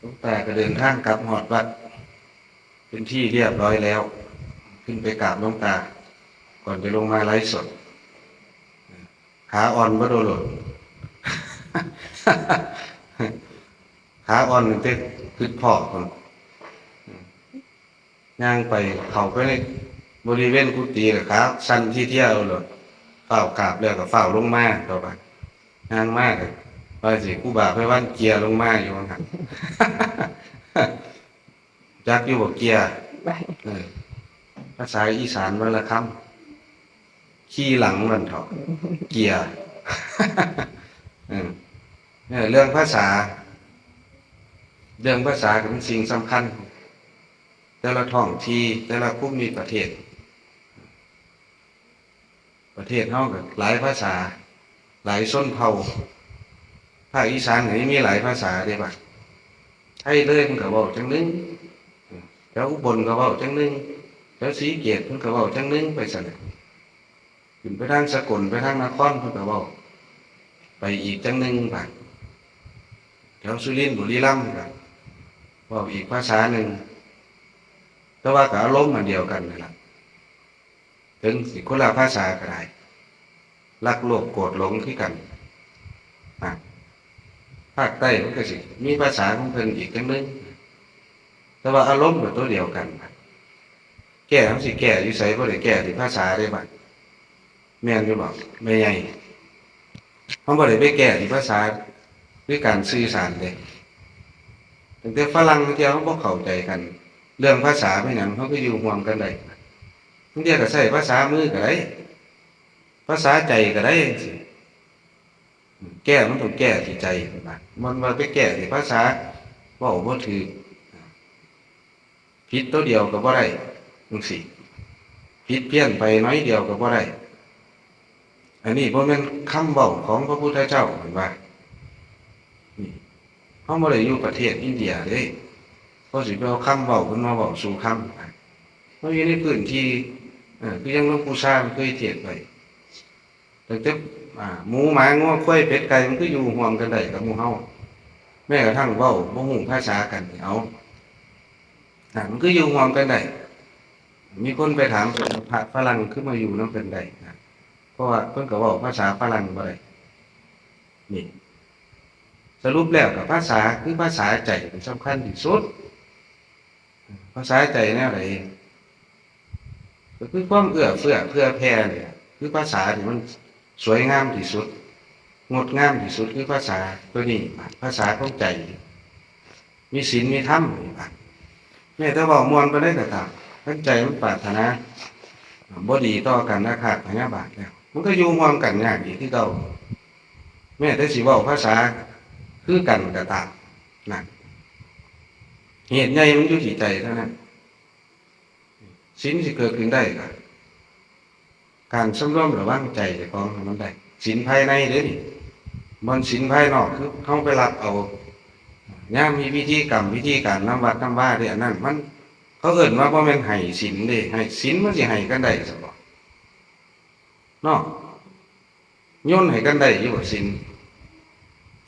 ຫຼວງຕາກໍເດີນທາງກັບຮອດວັດເປັນທີ່ຮຽບຮ້ອຍແລ້ວ, ຂຶ້ນໄປກາບຫຼວງຕາກ່ອນຈະລົງມາໄລຟ໌ສົດ. ຂາອ່ອນບໍ່ໂດນໂລດ, ຂາອ່ອນຕັ້ງແຕ່ຄຶດພໍ້ພຸ້ນ. ຍ່າງໄປ ເຂົ້າໄປໃນບໍລິເວນກຸຕິ ແລ້ວຂາສັ່ນເທຍໆໂລດ, ຟ້າວກາບແລ້ວກໍຟ້າວລົງມາຕໍ່ໄປ. ຍ່າງມາກໍວ່າຊິ ຄູບາໄພວັນເກຍລົງມາຢູ່ຫັ້ນ. ຈັກຢູ່ບໍ່ເກຍ? ເອີ ພາສາອີສານວັນລະຄຳ ຂີ່ຫຼັງມັນເຖາະ ເກຍ. ເອີ ເອີ ເລື່ອງພາສາ ເລື່ອງພາສາກໍເປັນສິ່ງສຳຄັນ ແຕ່ລະທ້ອງຖິ່ນ ແຕ່ລະພູມິປະເທດ. ປະເທດເຮົາກໍຫຼາຍພາສາ ຫຼາຍຊົນເຜົ່າ. ພາກອີສານກໍມີຫຼາຍພາສາເດ້ບາດ, ໄທເລີຍເພິ່ນກໍເວົ້າຈັ່ງໜຶ່ງ, ແຖວອຸບົນກໍເວົ້າຈັ່ງໜຶ່ງ, ແຖວສີເກດເພິ່ນກໍເວົ້າຈັ່ງໜຶ່ງໄປຊັ້ນແຫຼະ. ຂຶ້ນໄປທາງສະກົນ ໄປທາງນະຄອນ ເພິ່ນກໍເວົ້າໄປອີກຈັ່ງໜຶ່ງບາດ, ແຖວສຸລິນ ບຸລີລຳກໍເວົ້າອີກພາສາໜຶ່ງ, ແຕ່ວ່າກໍອາລົມອັນດຽວກັນນັ້ນລະ, ເຖິງຊິຄົນລະພາສາກໍໄດ້, ລັກໂລບໂກດຫຼົງຄືກັນ. ອາ ພາກໃຕ້ມັນກໍຊິມີພາສາຂອງເພິ່ນອີກຈັ່ງໜຶ່ງ, ແຕ່ວ່າອາລົມກໍຕົວດຽວກັນ. ແກ້ ມັນຊິແກ້ຢູ່ໃສ? ບໍ່ໄດ້ແກ້ທີ່ພາສາເດ້ບາດ, ແມ່ນຢູ່ບໍ່ແມ່ໃຫຍ່? ເຮົາບໍ່ໄດ້ໄປແກ້ທີ່ພາສາ ຫຼື ການສື່ສານເດ້. ຕັ້ງແຕ່ຝຣັ່ງເທື່ອເຮົາບໍ່ເຂົ້າໃຈກັນເລື່ອງພາສາເປັນຫຍັງ ເຮົາຄືຢູ່ຮ່ວມກັນໄດ້? ບາງເທື່ອກໍໃຊ້ພາສາມືກໍໄດ້, ພາສາໃຈກໍໄດ້ຈັ່ງຊີ້. ແກ້ ມັນຕ້ອງແກ້ທີ່ໃຈ, ມັນວ່າໄປແກ້ທີ່ພາສາເວົ້າບໍ່ຖືກ, ຜິດຕົວດຽວກໍບໍ່ໄດ້ຈັ່ງຊີ້, ຜິດພຽນໄປໜ້ອຍດຽວກໍບໍ່ໄດ້. ອັນນີ້ບໍ່ແມ່ນຄຳເວົ້າຂອງພະພຸດທະເຈົ້າ ເພິ່ນວ່າ. ນີ້ ເຮົາບໍ່ໄດ້ຢູ່ປະເທດອິນເດຍເດ້, ເຮົາຊິໄປເອົາຄຳເວົ້າເພິ່ນມາເວົ້າສູ່ຄຳ. ເຮົາຢູ່ໃນພື້ນທີ່ ເອີ ຄືຢ່າງຫຼວງປູ່ຊາເຄີຍເທດໄວ້, ຕັ້ງແຕ່ ອາ ໝູ ໝາ ງົວ ຄວາຍ ເປັດ ໄກ່ ມັນຄືຢູ່ຮ່ວມກັນໄດ້ກັບໝູ່ເຮົາ, ແມ້ກະທັ່ງເວົ້າບໍ່ຮູ້ພາສາກັນນີ້ ເອົາ ອາ ມັນຄືຢູ່ຮ່ວມກັນໄດ້. ມີຄົນໄປຖາມເພິ່ນວ່າ ພະຝຣັ່ງຄືມາຢູ່ນຳເພິ່ນໄດ້ນະ, ເພາະວ່າເພິ່ນກໍເວົ້າພາສາຝຣັ່ງບໍ່ໄດ້. ນີ້ ສະຫຼຸບແລ້ວກໍພາສາຄືພາສາໃຈ ມັນສຳຄັນທີ່ສຸດ. ພາສາໃຈແນວໃດ? ກໍຄືຄວາມເອື້ອເຟື້ອເຜື່ອແຜ່ນີ້ແຫຼະ, ຄືພາສາທີ່ມັນສວຍງາມທີ່ສຸດ, ງົດງາມທີ່ສຸດ ຄືພາສາໂຕນີ້, ພາສາຂອງໃຈ, ມີສິນມີທຳນີ້ບາດ. ແມ້ແຕ່ເວົ້າມ່ວນປານໃດກໍຕາມ, ຄັນໃຈມັນປາດຖະໜາບໍ່ດີຕໍ່ກັນ, ອາຄາດພະຍາບາດແລ້ວ, ມັນກໍຢູ່ຮ່ວມກັນຍາກອີກຄືເກົ່າ. ແມ້ແຕ່ຊິເວົ້າພາສາຄືກັນກໍຕາມ, ນັ້ນ ເຫດໃຫຍ່ມັນຢູ່ທີ່ໃຈເທົ່ານັ້ນ. ສິນຊິເກີດຂຶ້ນໄດ້ກໍການສຳລວມລະວັງໃຈເຈົ້າຂອງໃຫ້ມັນໄດ້, ສິນພາຍໃນເດ້ນີ້, ບໍ່ແມ່ນສິນພາຍນອກ ຄືເຮົາໄປລັກເອົາ. ຍາມມີພິທີກຳພິທີການນຳວັດນຳວາເດ້, ອັນນັ້ນມັນ ເຂົາເອີ້ນວ່າບໍ່ແມ່ນໃຫ້ສິນເດ້. ໃຫ້ສິນ ມັນຊິໃຫ້ກັນໄດ້ຊັ້ນບໍ? ເນາະ ໂຍນໃຫ້ກັນໄດ້ຢູ່ບໍ່ສິນ?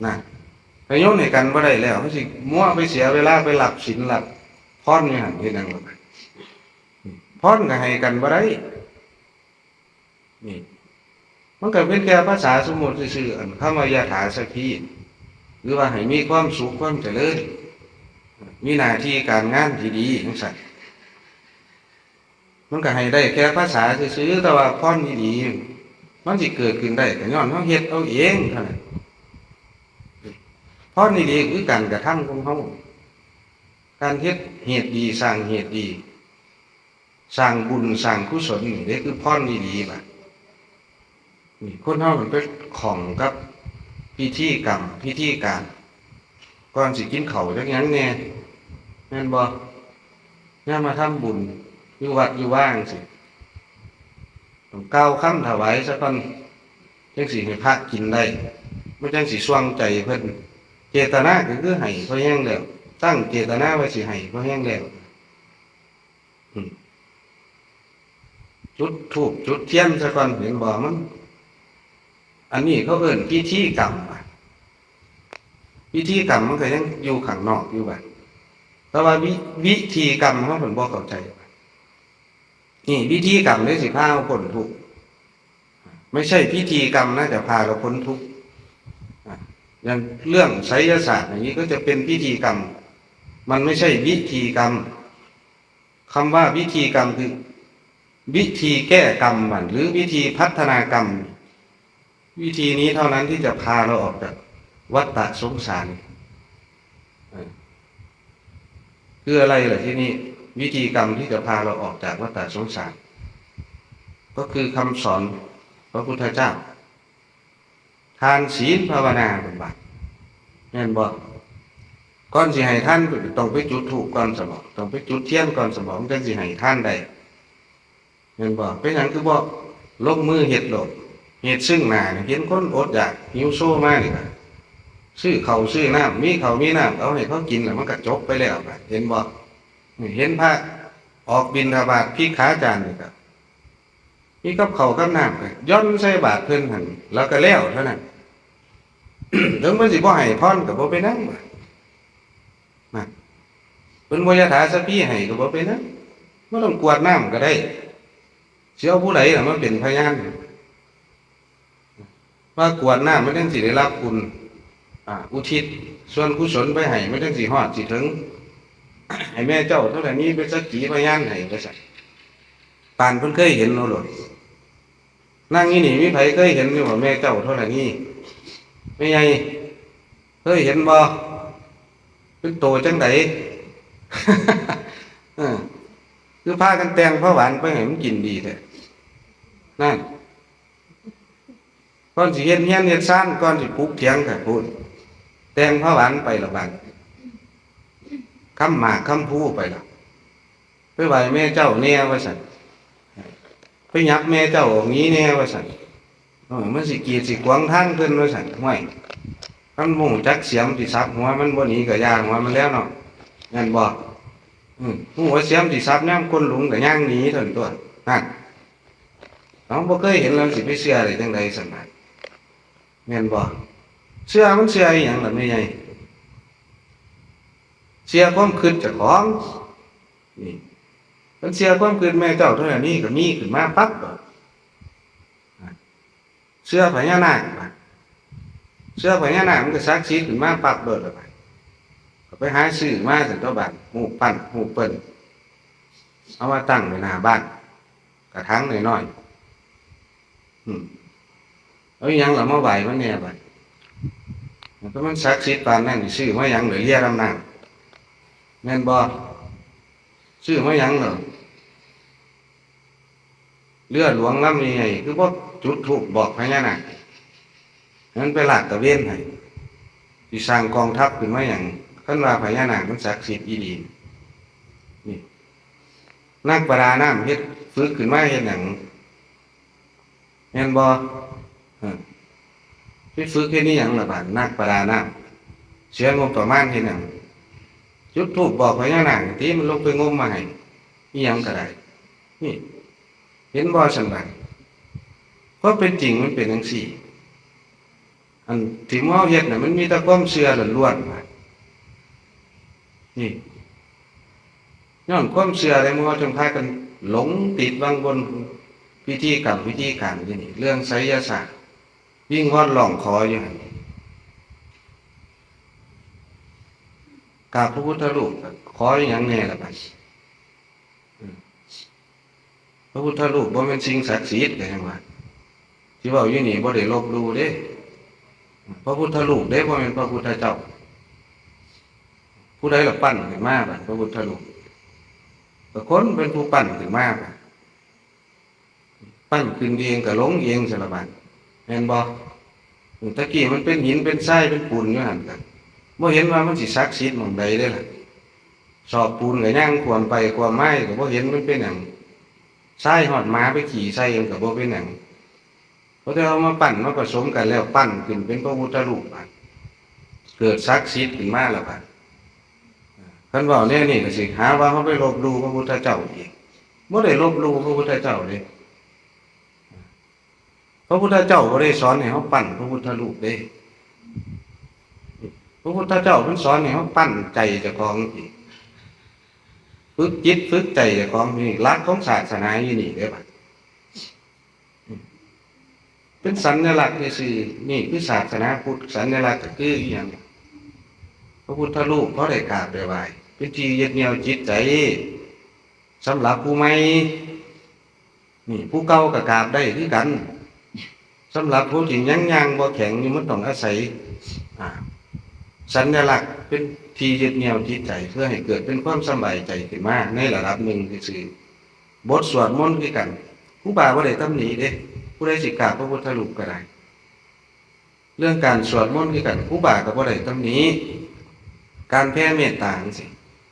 ນະ ຖ້າໂຍນໃຫ້ກັນບໍ່ໄດ້ແລ້ວ ເຮົາຊິມົວໄປເສຍເວລາໄປຮັບສິນຮັບພອນຢູ່ຫັ້ນເຮັດຫຍັງລະ? ພອນກໍໃຫ້ກັນບໍ່ໄດ້. ນີ້ ມັນກໍເປັນແຕ່ພາສາສົມມຸດຊື່ໆ, ອັນຄຳວ່າ ຍະຖາສັບພີ ຫຼືວ່າໃຫ້ມີຄວາມສຸກຄວາມຈະເລີນ, ມີໜ້າທີ່ການງານທີ່ດີ ຈັ່ງຊັ້ນ. ມັນກໍໃຫ້ໄດ້ແຄ່ພາສາຊື່ໆ, ແຕ່ວ່າພອນອີ່ຫຼີມັນຊິເກີດຂຶ້ນໄດ້ ກໍຍ້ອນເຮົາເຮັດເອົາເອງເທົ່ານັ້ນ. ພອນອີ່ຫຼີຄືການກະທຳຂອງເຮົາ, ການເຮັດເຫດດີ ສ້າງເຫດດີ, ສ້າງບຸນ ສ້າງກຸສົນ, ນີ້ເດ້ຄືພອນອີ່ຫຼີ. ບາດນີ້ຄົນເຮົາມັນໄປຂ້ອງກັບພິທີກຳ ພິທີການ, ກ່ອນຊິກິນເຂົ້າຈັກຫຍັງແດ່ ແມ່ນບໍ່? ຍາມມາທຳບຸນຢູ່ວັດຢູ່ວາຈັ່ງຊີ້ ຕ້ອງກ່າວຄຳຖວາຍສາກ່ອນ ຈັ່ງຊິໃຫ້ພະກິນໄດ້, ມັນຈັ່ງຊິຊ່ວງໃຈເພິ່ນ. ເຈດຕະນາກໍຄືໃຫ້ພໍແຮງແລ້ວ, ຕັ້ງເຈດຕະນາໄວ້ຊິໃຫ້ພໍແຮງແລ້ວ. ອືມ ຈຸດທູບຈຸດທຽນສາກ່ອນ ເຫັນບໍ່? ມັນ ອັນນີ້ເຂົາເອີ້ນພິທີກຳ. ພິທີກຳມັນກໍຍັງຢູ່ຂ້າງນອກຢູ່ບາດ ແຕ່ວ່າວິ ວິທີກຳເຮົາເພິ່ນບໍ່ເຂົ້າໃຈ. ນີ້ວິທີກຳເດ້ຊິພາເຮົາພົ້ນທຸກ ไม่ใช่พิธีกรรมนะจะพาเราพ้นทุกข์ อ่ะ อย่างเรื่องไสยศาสตร์อย่างนี้ก็จะเป็นพิธีกรรม มันไม่ใช่วิธีกรรม คำว่าวิธีกรรมคือวิธีแก้กรรมมัน หรือวิธีพัฒนากรรม วิธีนี้เท่านั้นที่จะพาเราออกจากวัฏฏะสงสาร เออ คืออะไรล่ะทีนี้ วิธีกรรมที่จะพาเราออกจากวัฏฏะสงสาร ก็คือคำสอนพระพุทธเจ้า ทานศีลภาวนา เพิ่นว่า แม่นบ่? ก่อนสิให้ทานต้องไปจุดธูปก่อนซะบ่ ต้องไปจุดเทียนก่อนซะบ่ มันจั่งสิให้ทานได้ แม่นบ่? เป็นหยังคือบ่ลงมือเฮ็ดโลด เฮ็ดซึ่งหน้านี่ เห็นคนอดอยากหิวโซมานี่ก็ซื้อข้าวซื้อน้ำ มีข้าวมีน้ำเอาให้เขากินแล้วมันก็จบไปแล้ว เห็นบ่? นี่ เห็นพระออกบิณฑบาต ภิกขาจารย์นี่ก็มีกับข้าวกับน้ำก็หย่อนใส่บาตรเพิ่นหั่น แล้วก็แล้วเท่านั้น ถึงเพิ่นสิบ่ให้พรก็บ่เป็นหยัง นะ เพิ่นบ่ยะถาสัพพีให้ก็บ่เป็นหยัง บ่ต้องกรวดน้ำก็ได้ สิเอาผู้ใดล่ะมาเป็นพยาน ว่ากรวดน้ำมันจั่งสิได้รับบุญ อ่า อุทิศส่วนกุศลไปให้ มันจั่งสิฮอดสิถึง ให้แม่เจ้าธรณีเป็นสักขีพยานให้ ว่าซั่น ปานเพิ่นเคยเห็นเอาโลด นั่งอยู่นี่มีไผเคยเห็นอยู่บ่ แม่เจ้าธรณี แม่ใหญ่ เคยเห็นบ่ เป็นโตจั่งใด เออ คือพากันแต่งผักหวานไปให้มันกินดีแท้ นั่น ก่อนสิเฮ็ดเรือนเฮ็ดซาน ก่อนสิปลูกเถียงก็พู้น แต่งผักหวานไปละบาด ค้ำหมากค้ำพลูไปละ ไปไหว้แม่เจ้าแน่ว่าซั่น ไปหยับแม่เจ้าออกหนีแน่ว่าซั่น เออ มันสิกีดสิขวางทางเพิ่นว่าซั่น ห้วย คันบ่รู้จักเสียมสิสับหัวมันบ่หนีก็อย่าหัวมันแล้วเนาะ แม่นบ่? อืม ฮู้ว่าเสียมสิสับยามคนหลงก็ย่างหนีเท่านั้นตั่ว นั่น เฮาบ่เคยเห็นแล้วสิไปเชื่อได้จั่งใด๋ซั่นน่ะ แม่นบ่? เชื่อมันเชื่ออีหยังล่ะแม่ใหญ่? เชื่อความคิดเจ้าของ นี่ คันเชื่อความคิดแม่เจ้าธรณีก็มีขึ้นมาปั๊บโลด เชื่อพญานาค เชื่อพญานาคมันก็ศักดิ์สิทธิ์ขึ้นมาปั๊บโลดล่ะบาด ก็ไปหาซื้อมาซั่นตั่วบาด รูปปั้นรูปเปิ้น เอามาตั้งไว้หน้าบ้าน กระถางน้อยๆ อืม เอาอิหยังล่ะมาไหว้มันแน่บาด ถ้ามันศักดิ์สิทธิ์ปานนั้น ซื้อมาหยังเหลือเลียลำน้ำ แม่นบ่? ซื้อมาหยังเหรอ? เรือหลวงลำใหญ่ๆ คือบ่จุดธูปบอกพญานาค ให้มันไปลาดตระเวนให้ สิสร้างกองทัพขึ้นมาหยัง คันว่าพญานาคมันศักดิ์สิทธิ์อีหลี นี่ นักประดาน้ำเฮ็ด ฝึกขึ้นมาเฮ็ดหยัง แม่นบ่? เออ ไปฝึกเฮ็ดอีหยังล่ะบาด นักประดาน้ำ เสียงบประมาณเฮ็ดหยัง จุดธูปบอกพญานาคติ มันลงไปงมมาให้ อีหยังก็ได้ นี่ เห็นบ่ซั่นบาด ความเป็นจริงมันเป็นจั่งซี้ อันที่หมู่เฮาเฮ็ดน่ะ มันมีแต่ความเชื่อล้วนๆ นี่ ย้อนความเชื่อเด้ หมู่เฮาจึงพากันหลงติดวังวนพิธีกรรมพิธีการอยู่นี่ เรื่องไสยศาสตร์ วิงวอนร้องขออยู่หั่น กราบพระพุทธรูป ขออีหยังแน่ล่ะบาดนี้ พระพุทธรูปบ่แม่นสิ่งศักดิ์สิทธิ์ ก็ยังว่า ที่เว้าอยู่นี่บ่ได้ลบหลู่เด้ พระพุทธรูปเด้ บ่แม่นพระพุทธเจ้า ผู้ใดล่ะปั้นขึ้นมาบาด พระพุทธรูป ก็คนเป็นผู้ปั้นขึ้นมาบาด ปั้นขึ้นเองก็หลงเองซั่นล่ะบาด แม่นบ่? อืม ตะกี้มันเป็นหินเป็นทรายเป็นปูนอยู่หั่น ก็บ่เห็นว่ามันสิศักดิ์สิทธิ์หม่องใดเด้ล่ะ ซอกปูนก็ย่างขวมไปขวมมาก็บ่เห็นมันเป็นหยัง ทรายฮอดหมาไปขี้ใส่มันก็บ่เป็นหยัง พอแต่เอามาปั้นมาผสมกันแล้ว ปั้นขึ้นเป็นพระพุทธรูปบาด เกิดศักดิ์สิทธิ์ขึ้นมาแล้วบาด คันเว้าแนวนี้ก็สิหาว่าเฮาไปลบหลู่พระพุทธเจ้าอีก บ่ได้ลบหลู่พระพุทธเจ้าเด้ พระพุทธเจ้าบ่ได้สอนให้เฮาปั้นพระพุทธรูปเด้ ພະພຸດທະເຈົ້າເພິ່ນສອນໃຫ້ເຮົາປັ້ນໃຈເຈົ້າຂອງ ຝຶກຈິດຝຶກໃຈເຈົ້າຂອງ. ນີ້ຫຼັກຂອງສາສະໜາຢູ່ນີ້ເດ້ ບາດ ເປັນສັນຍະລັກຊື່ໆ. ນີ້ຄືສາສະໜາພຸດ, ສັນຍະລັກກໍຄືອີ່ຫຍັງ? ພະພຸດທະຮູບເຮົາໄດ້ກາບໄດ້ໄຫວ້ ເປັນທີ່ຍຶດໜ່ຽວຈິດໃຈສຳລັບຜູ້ໃໝ່. ນີ້ ຜູ້ເກົ່າກໍກາບໄດ້ຄືກັນ. ສຳລັບຜູ້ທີ່ຍັງຍ່າງບໍ່ແຂງຢູ່ ມັນຕ້ອງອາໄສ ອາ ສັນຍະລັກເປັນທີ່ຍຶດໜ່ຽວຈິດໃຈ ເພື່ອໃຫ້ເກີດເປັນຄວາມສະບາຍໃຈຂຶ້ນມາໃນລະດັບໜຶ່ງຊື່ໆ. ບົດສວດມົນຄືກັນ ຄູບາບໍ່ໄດ້ຕຳໜິເດ້, ຜູ້ໃດຊິກາບພະພຸດທະຮູບກໍໄດ້. ເລື່ອງການສວດມົນຄືກັນ ຄູບາກໍບໍ່ໄດ້ຕຳໜິ. ການແຜ່ເມດຕາຈັ່ງຊີ້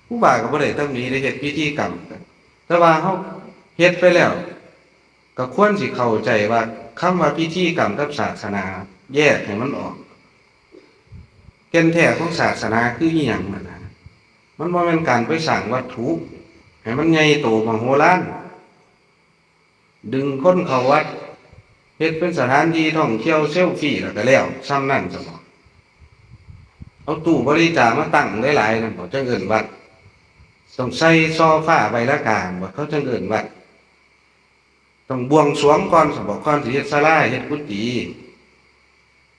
ຄູບາກໍບໍ່ໄດ້ຕຳໜິ ໄດ້ເຮັດພິທີກຳກັນ. ແຕ່ວ່າເຮົາເຮັດໄປແລ້ວ ກໍຄວນຊິເຂົ້າໃຈວ່າ ຄຳວ່າພິທີກຳກັບສາສະໜາ ແຍກໃຫ້ມັນອອກ. ແກ່ນແທ້ຂອງສາສະໜາຄືອີ່ຫຍັງຫັ້ນນະ? ມັນບໍ່ແມ່ນການໄປສ້າງວັດຖຸໃຫ້ມັນໃຫຍ່ໂຕມະໂຫລານ, ດຶງຄົນເຂົ້າວັດ, ເຮັດເປັນສະຖານທີ່ທ່ອງທ່ຽວເຊວຟີ ແລ້ວກໍແລ້ວສ່ຳນັ້ນຊັ້ນບໍ? ເອົາຕູ້ບໍລິຈາກມາຕັ້ງຫຼາຍໆນັ້ນບໍ ຈັ່ງເອີ້ນວັດ? ຕ້ອງໃສ່ຊໍຟ້າໄວລະກາບໍ ເຂົາຈັ່ງເອີ້ນວັດ? ຕ້ອງບວງສວງກ່ອນຊັ້ນບໍ ກ່ອນຊິເຮັດສາລາ ເຮັດກຸຕິ?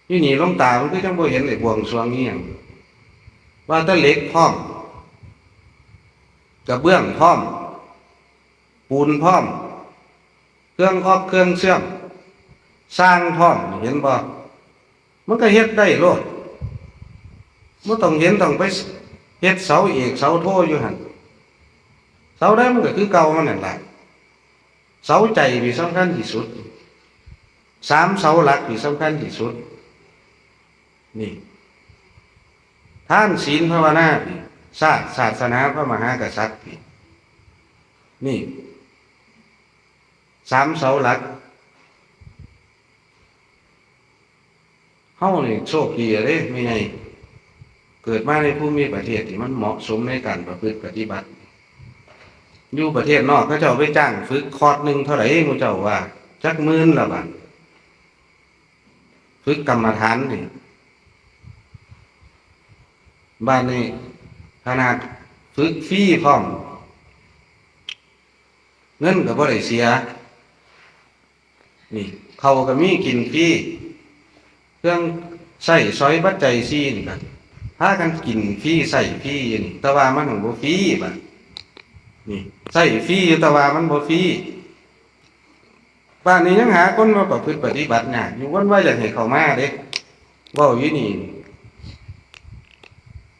ຢູ່ນີ້ຫຼວງຕາເພິ່ນຄືຈັ່ງບໍ່ເຫັນໄດ້ບວງສວງອີ່ຫຍັງ, ວ່າແຕ່ເຫຼັກພ້ອມ, ກະເບື້ອງພ້ອມ, ປູນພ້ອມ, ເຄື່ອງອອກເຄື່ອງເຊື່ອມ, ຊ່າງພ້ອມ, ເຫັນບໍ່? ມັນກໍເຮັດໄດ້ໂລດ, ບໍ່ຕ້ອງເຫັນຕ້ອງໄປເຮັດເສົາເອກເສົາໂທຢູ່ຫັ້ນ. ເສົາໃດມັນກໍຄືເກົ່າມັນນັ້ນລະ. ເສົາໃຈນີ້ສຳຄັນທີ່ສຸດ, ສາມເສົາຫຼັກນີ້ສຳຄັນທີ່ສຸດ. ນີ້ ທານ ສິນ ພາວະນານີ້ ຊາດ ສາສະໜາ ພະມະຫາກະສັດນີ້ ນີ້ ສາມເສົາຫຼັກ. ເຮົານີ້ໂຊກດີເດ້ແມ່ໃຫຍ່, ເກີດມາໃນພູມິປະເທດທີ່ມັນເໝາະສົມໃນການປະພຶດປະຕິບັດ. ຢູ່ປະເທດນອກເຂົາເຈົ້າໄປຈ້າງຝຶກຄອດໜຶ່ງເທົ່າໃດ ໝູ່ເຈົ້າວ່າ ຈັກໝື່ນລະບາດ, ຝຶກກຳມະຖານນີ້. ບາດນີ້ຂະໜາດຝຶກຟຣີພ້ອມ, ເງິນກໍບໍ່ໄດ້ເສຍ. ນີ້ ເຂົ້າກໍມີກິນຟຣີ, ເຄື່ອງໃຊ້ສອຍປັດໄຈສີ່ນີ້ກໍພາກັນກິນຟຣີໃຊ້ຟຣີຢູ່ນີ້, ແຕ່ວ່າມັນບໍ່ຟຣີບາດນີ້, ໃຊ້ຟຣີຢູ່ແຕ່ວ່າມັນບໍ່ຟຣີ. ບາດນີ້ຍັງຫາຄົນມາປະພຶດປະຕິບັດຍາກຢູ່, ວັນວ່າຢາກໃຫ້ເຂົ້າມາເດ້. ເວົ້າຢູ່ນີ້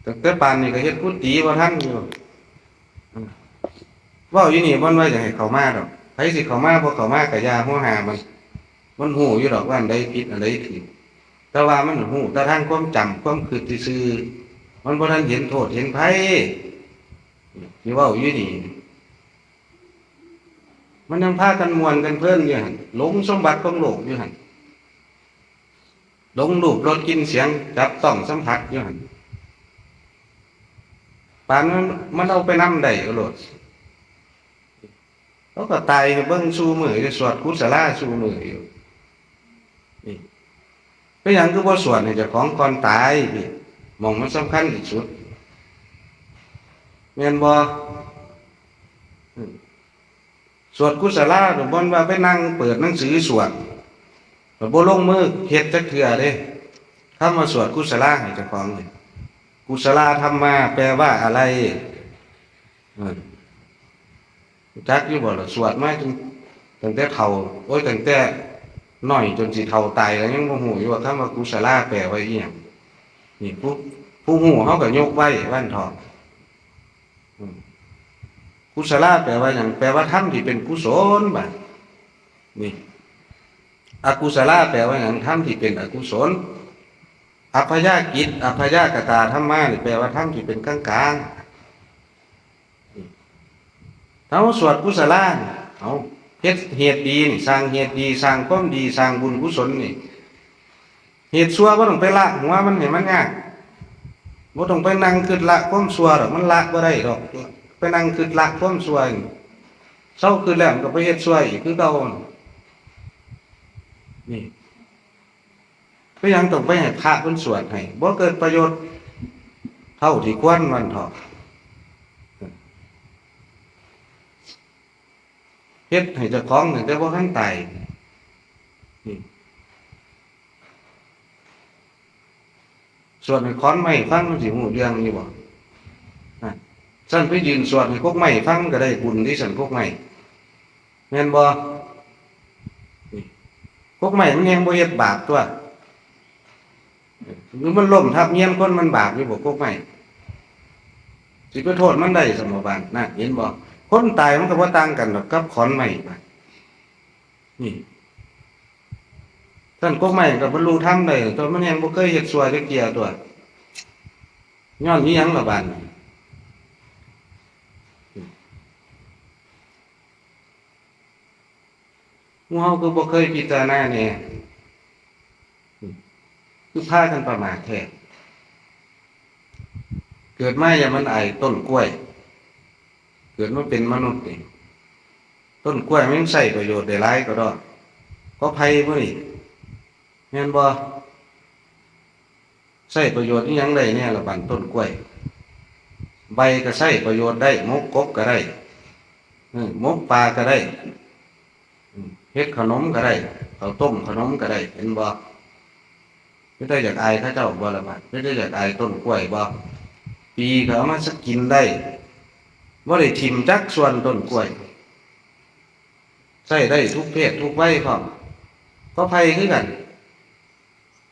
ຕັ້ງແຕ່ປານນີ້ກໍເຮັດກຸຕິບໍ່ທັນຢູ່. ເວົ້າຢູ່ນີ້ບໍ່ວ່າຢາກໃຫ້ເຂົ້າມາດອກ, ໃຜຊິເຂົ້າມາບໍ່ເຂົ້າມາກໍຢ່າຫົວຫາມັນ, ມັນຮູ້ຢູ່ດອກວ່າອັນໃດຜິດອັນໃດຖືກ, ແຕ່ວ່າມັນຮູ້ແຕ່ທາງຄວາມຈຳຄວາມຄິດຊື່ໆ, ມັນບໍ່ທັນເຫັນໂທດເຫັນໄພ. ທີ່ເວົ້າຢູ່ນີ້ ມັນຍັງພາກັນມ່ວນກັນເພີນຢູ່ຫັ້ນ, ຫຼົງສົມບັດຂອງໂລກຢູ່ຫັ້ນ. ຫຼົງຮູບ ລົດ ກິ່ນ ສຽງ ຈັບຕ້ອງສຳຜັດຢູ່ຫັ້ນ, ປານມັນ ມັນເອົາໄປນຳໄດ້ໂລດ. ເຂົາກໍຕາຍໃຫ້ເບິ່ງສູ່ມື້ຢູ່, ສວດກຸສະລາສູ່ມື້ຢູ່. ນີ້ ເປັນຫຍັງຄືບໍ່ສວດໃຫ້ເຈົ້າຂອງກ່ອນຕາຍ? ນີ້ ໝ່ອງມັນສຳຄັນທີ່ສຸດ ແມ່ນບໍ່? ອືມ ສວດກຸສະລາ ບໍ່ແມ່ນວ່າໄປນັ່ງເປີດໜັງສືສວດ ແລ້ວບໍ່ລົງມືເຮັດຈັກເທື່ອເດ້. ຄຳວ່າສວດກຸສະລາໃຫ້ເຈົ້າຂອງນີ້ ກຸສະລາທຳມາແປວ່າອະໄລ? ເອີ ຮູ້ຈັກຢູ່ບໍ່ລະ? ສວດມາຈົນ ຕັ້ງແຕ່ເຖົ້າ ໂອ້ຍ ຕັ້ງແຕ່ນ້ອຍຈົນຊິເຖົ້າຕາຍ ກໍຍັງບໍ່ຮູ້ຢູ່ວ່າຄຳວ່າກຸສະລາແປວ່າອີ່ຫຍັງ. ນີ້ ຜູ້ ຜູ້ຮູ້ເຮົາກໍຍົກໄວ້ວ່າຊັ້ນເຖາະ. ອືມ ກຸສະລາແປວ່າຫຍັງ? ແປວ່າທຳທີ່ເປັນກຸສົນ. ບາດນີ້ ອະກຸສະລາແປວ່າຫຍັງ? ທຳທີ່ເປັນອະກຸສົນ. ອັບພະຍາກິດ ອັບພະຍາກະຕາທຳມານີ້ ແປວ່າທຳທີ່ເປັນກາງໆ. ເຮົາສວດກຸສະລານີ້ ເຮົາເຮັດເຫດດີນີ້ ສ້າງເຫດດີ ສ້າງຄວາມດີ ສ້າງບຸນກຸສົນນີ້ ເຫດຊົ່ວບໍ່ຕ້ອງໄປລະຫົວມັນໃຫ້ມັນຍາກ, ບໍ່ຕ້ອງໄປນັ່ງຄິດລະຄວາມຊົ່ວດອກ, ມັນລະບໍ່ໄດ້ດອກ. ໄປນັ່ງຄິດລະຄວາມຊົ່ວນີ້ ເຊົາຄິດແລ້ວມັນກໍໄປເຮັດຊົ່ວອີກຄືເກົ່າ. ນີ້ ເປັນຫຍັງຕ້ອງໄປໃຫ້ພະເພິ່ນສວດໃຫ້? ບໍ່ເກີດປະໂຫຍດ. ເທົ່າທີ່ຄວນວ່າຊັ້ນເຖາະ. ເຮັດໃຫ້ເຈົ້າຂອງຕັ້ງແຕ່ບໍ່ທັນຕາຍ. ນີ້ ສວດໃຫ້ຂອນໄມ້ຟັງ ມັນຊິຮູ້ເລື່ອງຢູ່ບໍ່? ນະ ຊັ້ນໄປຢືນສວດໃຫ້ກົກໄມ້ຟັງກໍໄດ້ບຸນເດ້ຊັ້ນ ກົກໄມ້ ແມ່ນບໍ່? ນີ້ ກົກໄມ້ມັນແຮ່ງບໍ່ເຮັດບາບຕົວະ. ຫຼືມັນລົ້ມທັບຮຽນຄົນ ມັນບາບຢູ່ບໍ່ ກົກໄມ້? ຊິໄປໂທດມັນໄດ້ຊັ້ນບໍ່ບາດ? ນະ ເຫັນບໍ່? ຄົນຕາຍມັນກໍບໍ່ຕ່າງກັນດອກກັບຂອນໄມ້ບາດ. ນີ້ ຊັ້ນກົກໄມ້ກໍບັນລຸທຳໄດ້ຕົວະ ມັນແຮ່ງບໍ່ເຄີຍເຮັດຊົ່ວຈັກເທື່ອຕົວະ. ຍ້ອນອີຫຍັງລະບາດນີ້? ໝູ່ເຮົາຄືບໍ່ເຄີຍພິຈາລະນາແດ່? ຄືພາກັນປະໝາດແທ້? ເກີດມາຢ່າມັນອາຍຕົ້ນກ້ວຍ. ເກີດມາເປັນມະນຸດນີ້ ຕົ້ນກ້ວຍມັນຍັງໃຊ້ປະໂຫຍດໄດ້ຫຼາຍກວ່າດອກ ກໍໄຜ່ພຸ້ນນີ້ ແມ່ນບໍ່? ໃຊ້ປະໂຫຍດອີ່ຫຍັງໄດ້ແດ່ລະບັດ ຕົ້ນກ້ວຍ? ໃບກໍໃຊ້ປະໂຫຍດໄດ້ ໝົກກົບກໍໄດ້ ເອີ ໝົກປາກໍໄດ້ ເຮັດຂະໜົມກໍໄດ້ ເຂົ້າຕົ້ມຂະໜົມກໍໄດ້ ເຫັນບໍ່? ເປັນຕາຢາກອາຍເຂົາເຈົ້າບໍ່ລະບາດ? ເປັນຕາຢາກອາຍຕົ້ນກ້ວຍບໍ່? ປີກໍເອົາມາສະກິນໄດ້ ບໍ່ໄດ້ຖິ້ມຈັກສ່ວນຕົ້ນກ້ວຍ ໃຊ້ໄດ້ທຸກເພດທຸກໄວພ້ອມ ກໍໄຜ່ຄືກັນ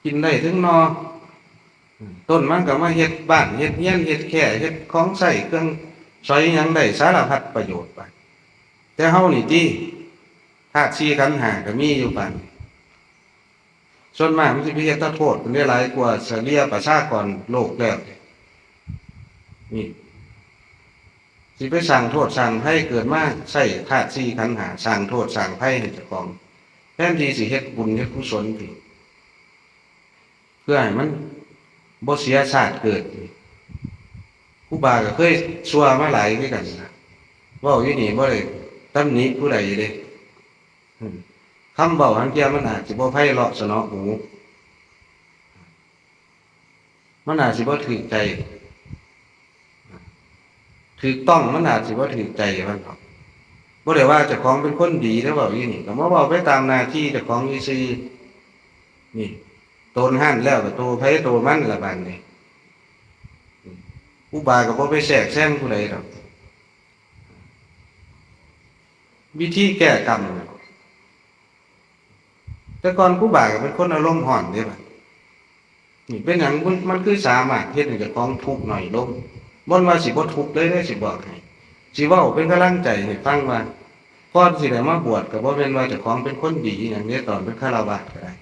ກິນໄດ້ເຖິງໜໍ່ ຕົ້ນມັນກໍມາເຮັດບ້ານເຮັດເຮືອນເຮັດແຄ່ເຮັດຂອງໃຊ້ເຄື່ອງສອຍຫຍັງໄດ້ສາລະພັດປະໂຫຍດໄປ ແຕ່ເຮົານີ້ຕິ ທາດສີ່ຂັນຫ້າກໍມີຢູ່ປານນີ້ ສ່ວນມາກມັນຊິໄປເຮັດແຕ່ໂທດພຸ້ນເດ້ ຫຼາຍກວ່າສະເລ່ຍປະຊາກອນໂລກແລ້ວ ນີ້ ຊິໄປສ້າງໂທດສ້າງໄພ ເກີດມາໃຊ້ທາດສີ່ຂັນຫ້າ ສ້າງໂທດສ້າງໄພໃຫ້ເຈົ້າຂອງ ແທນທີ່ຊິເຮັດບຸນເຮັດກຸສົນຕິ ເພື່ອໃຫ້ມັນບໍ່ເສຍຊາດເກີດ. ຄູບາກໍເຄີຍຊົ່ວມາຫຼາຍຄືກັນນະ ເວົ້າຢູ່ນີ້ບໍ່ໄດ້ຕຳໜິຜູ້ໃດເດ້ ຄຳເວົ້າລາງເທື່ອມັນອາດຊິບໍ່ໄພເລາະສະເນາະຫູ ມັນອາດຊິບໍ່ຖືກໃຈ ຖືກຕ້ອງມັນອາດຊິບໍ່ຖືກໃຈວ່າເນາະ ບໍ່ໄດ້ວ່າເຈົ້າຂອງເປັນຄົນດີເດ້ ເວົ້າຢູ່ນີ້ ກໍມາເວົ້າໄປຕາມໜ້າທີ່ເຈົ້າຂອງຊື່ໆ ນີ້ ໂຕນຫັ້ນແລ້ວກໍໂຕໃຜໂຕມັນລະບາດນີ້ ຄູບາກໍບໍ່ໄປແຊກແຊງຜູ້ໃດດອກ. ວິທີແກ້ກຳ ແຕ່ກ່ອນຄູບາກໍເປັນຄົນອາລົມຮ້ອນເດ້ບາດ ນີ້ເປັນຫຍັງມັນ ມັນຄືສາມາດເຮັດໃຫ້ເຈົ້າຂອງທຸກໜ້ອຍລົງ? ບໍ່ວ່າຊິບໍ່ທຸກເລີຍເດ້ ຊິບອກໃຫ້ ຊິເວົ້າເປັນກຳລັງໃຈໃຫ້ຟັງວ່າ ກ່ອນຊິໄດ້ມາບວດກໍບໍ່ແມ່ນວ່າເຈົ້າຂອງເປັນຄົນດີອີ່ຫຍັງເດ້ ຕອນເປັນຄາລະວາດກໍໄດ້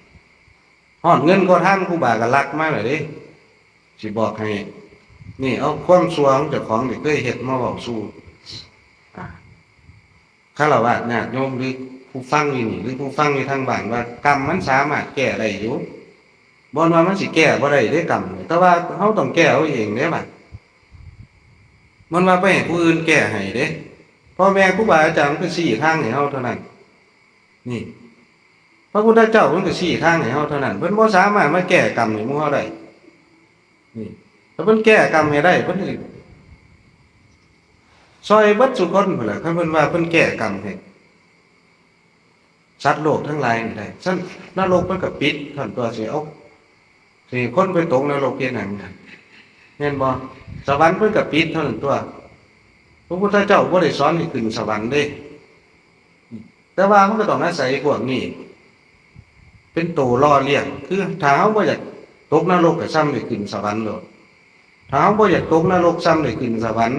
ຮອດເງິນຂໍທານຄູບາກໍລັກມາແລ້ວເດ້ ຊິບອກໃຫ້ ນີ້ ເອົາຄວາມຊົ່ວຂອງເຈົ້າຂອງທີ່ເຄີຍເຮັດມາເວົ້າສູ່ ອາ ຄາລະວາດຍາດໂຍມ ຫຼື ຜູ້ຟັງຢູ່ນີ້ ຫຼື ຜູ້ຟັງຢູ່ທາງບ້ານ ວ່າກຳມັນສາມາດແກ້ໄດ້ຢູ່ ບໍ່ວ່າມັນຊິແກ້ບໍ່ໄດ້ເດ້ກຳ ແຕ່ວ່າເຮົາຕ້ອງແກ້ເອົາເອງເດ້ບາດ ມັນວ່າໄປໃຫ້ຜູ້ອື່ນແກ້ໃຫ້ເດ້ ພໍ່ແມ່ຄູບາອາຈານເພິ່ນກໍຊີ້ທາງໃຫ້ເຮົາເທົ່ານັ້ນ ນີ້ ພະພຸດທະເຈົ້າເພິ່ນກໍຊີ້ທາງໃຫ້ເຮົາເທົ່ານັ້ນ ເພິ່ນບໍ່ສາມາດມາແກ້ກຳໃຫ້ໝູ່ເຮົາໄດ້ ນີ້ ຖ້າເພິ່ນແກ້ກຳໃຫ້ໄດ້ ເພິ່ນຊິຊ່ອຍເບິດສູ່ຄົນພຸ້ນແຫຼະ ຄັນເພິ່ນວ່າເພິ່ນແກ້ກຳໃຫ້ສັດໂລກທັງຫຼາຍນີ້ໄດ້ ຊັ້ນນະລົກເພິ່ນກໍປິດ ຊັ້ນຕົວະ ຊິເອົາ ຊິໃຫ້ຄົນໄປຕົກນະລົກເຮັດຫຍັງ ແມ່ນບໍ່? ສະຫວັນເພິ່ນກໍປິດເທົ່ານັ້ນຕົວະ ພະພຸດທະເຈົ້າບໍ່ໄດ້ສອນໃຫ້ຂຶ້ນສະຫວັນເດ້ ແຕ່ວ່າມັນກໍຕ້ອງອາໄສພວກນີ້ເປັນໂຕຫຼໍ່ລ້ຽງ ຄືຖ້າເຮົາບໍ່ຢາກຕົກນະລົກກໍຊ່ຳໄດ້ຂຶ້ນສະຫວັນໂລດ ຖ້າເຮົາບໍ່ຢາກຕົກນະລົກ ຊ່ຳໄດ້ຂຶ້ນສະຫວັນ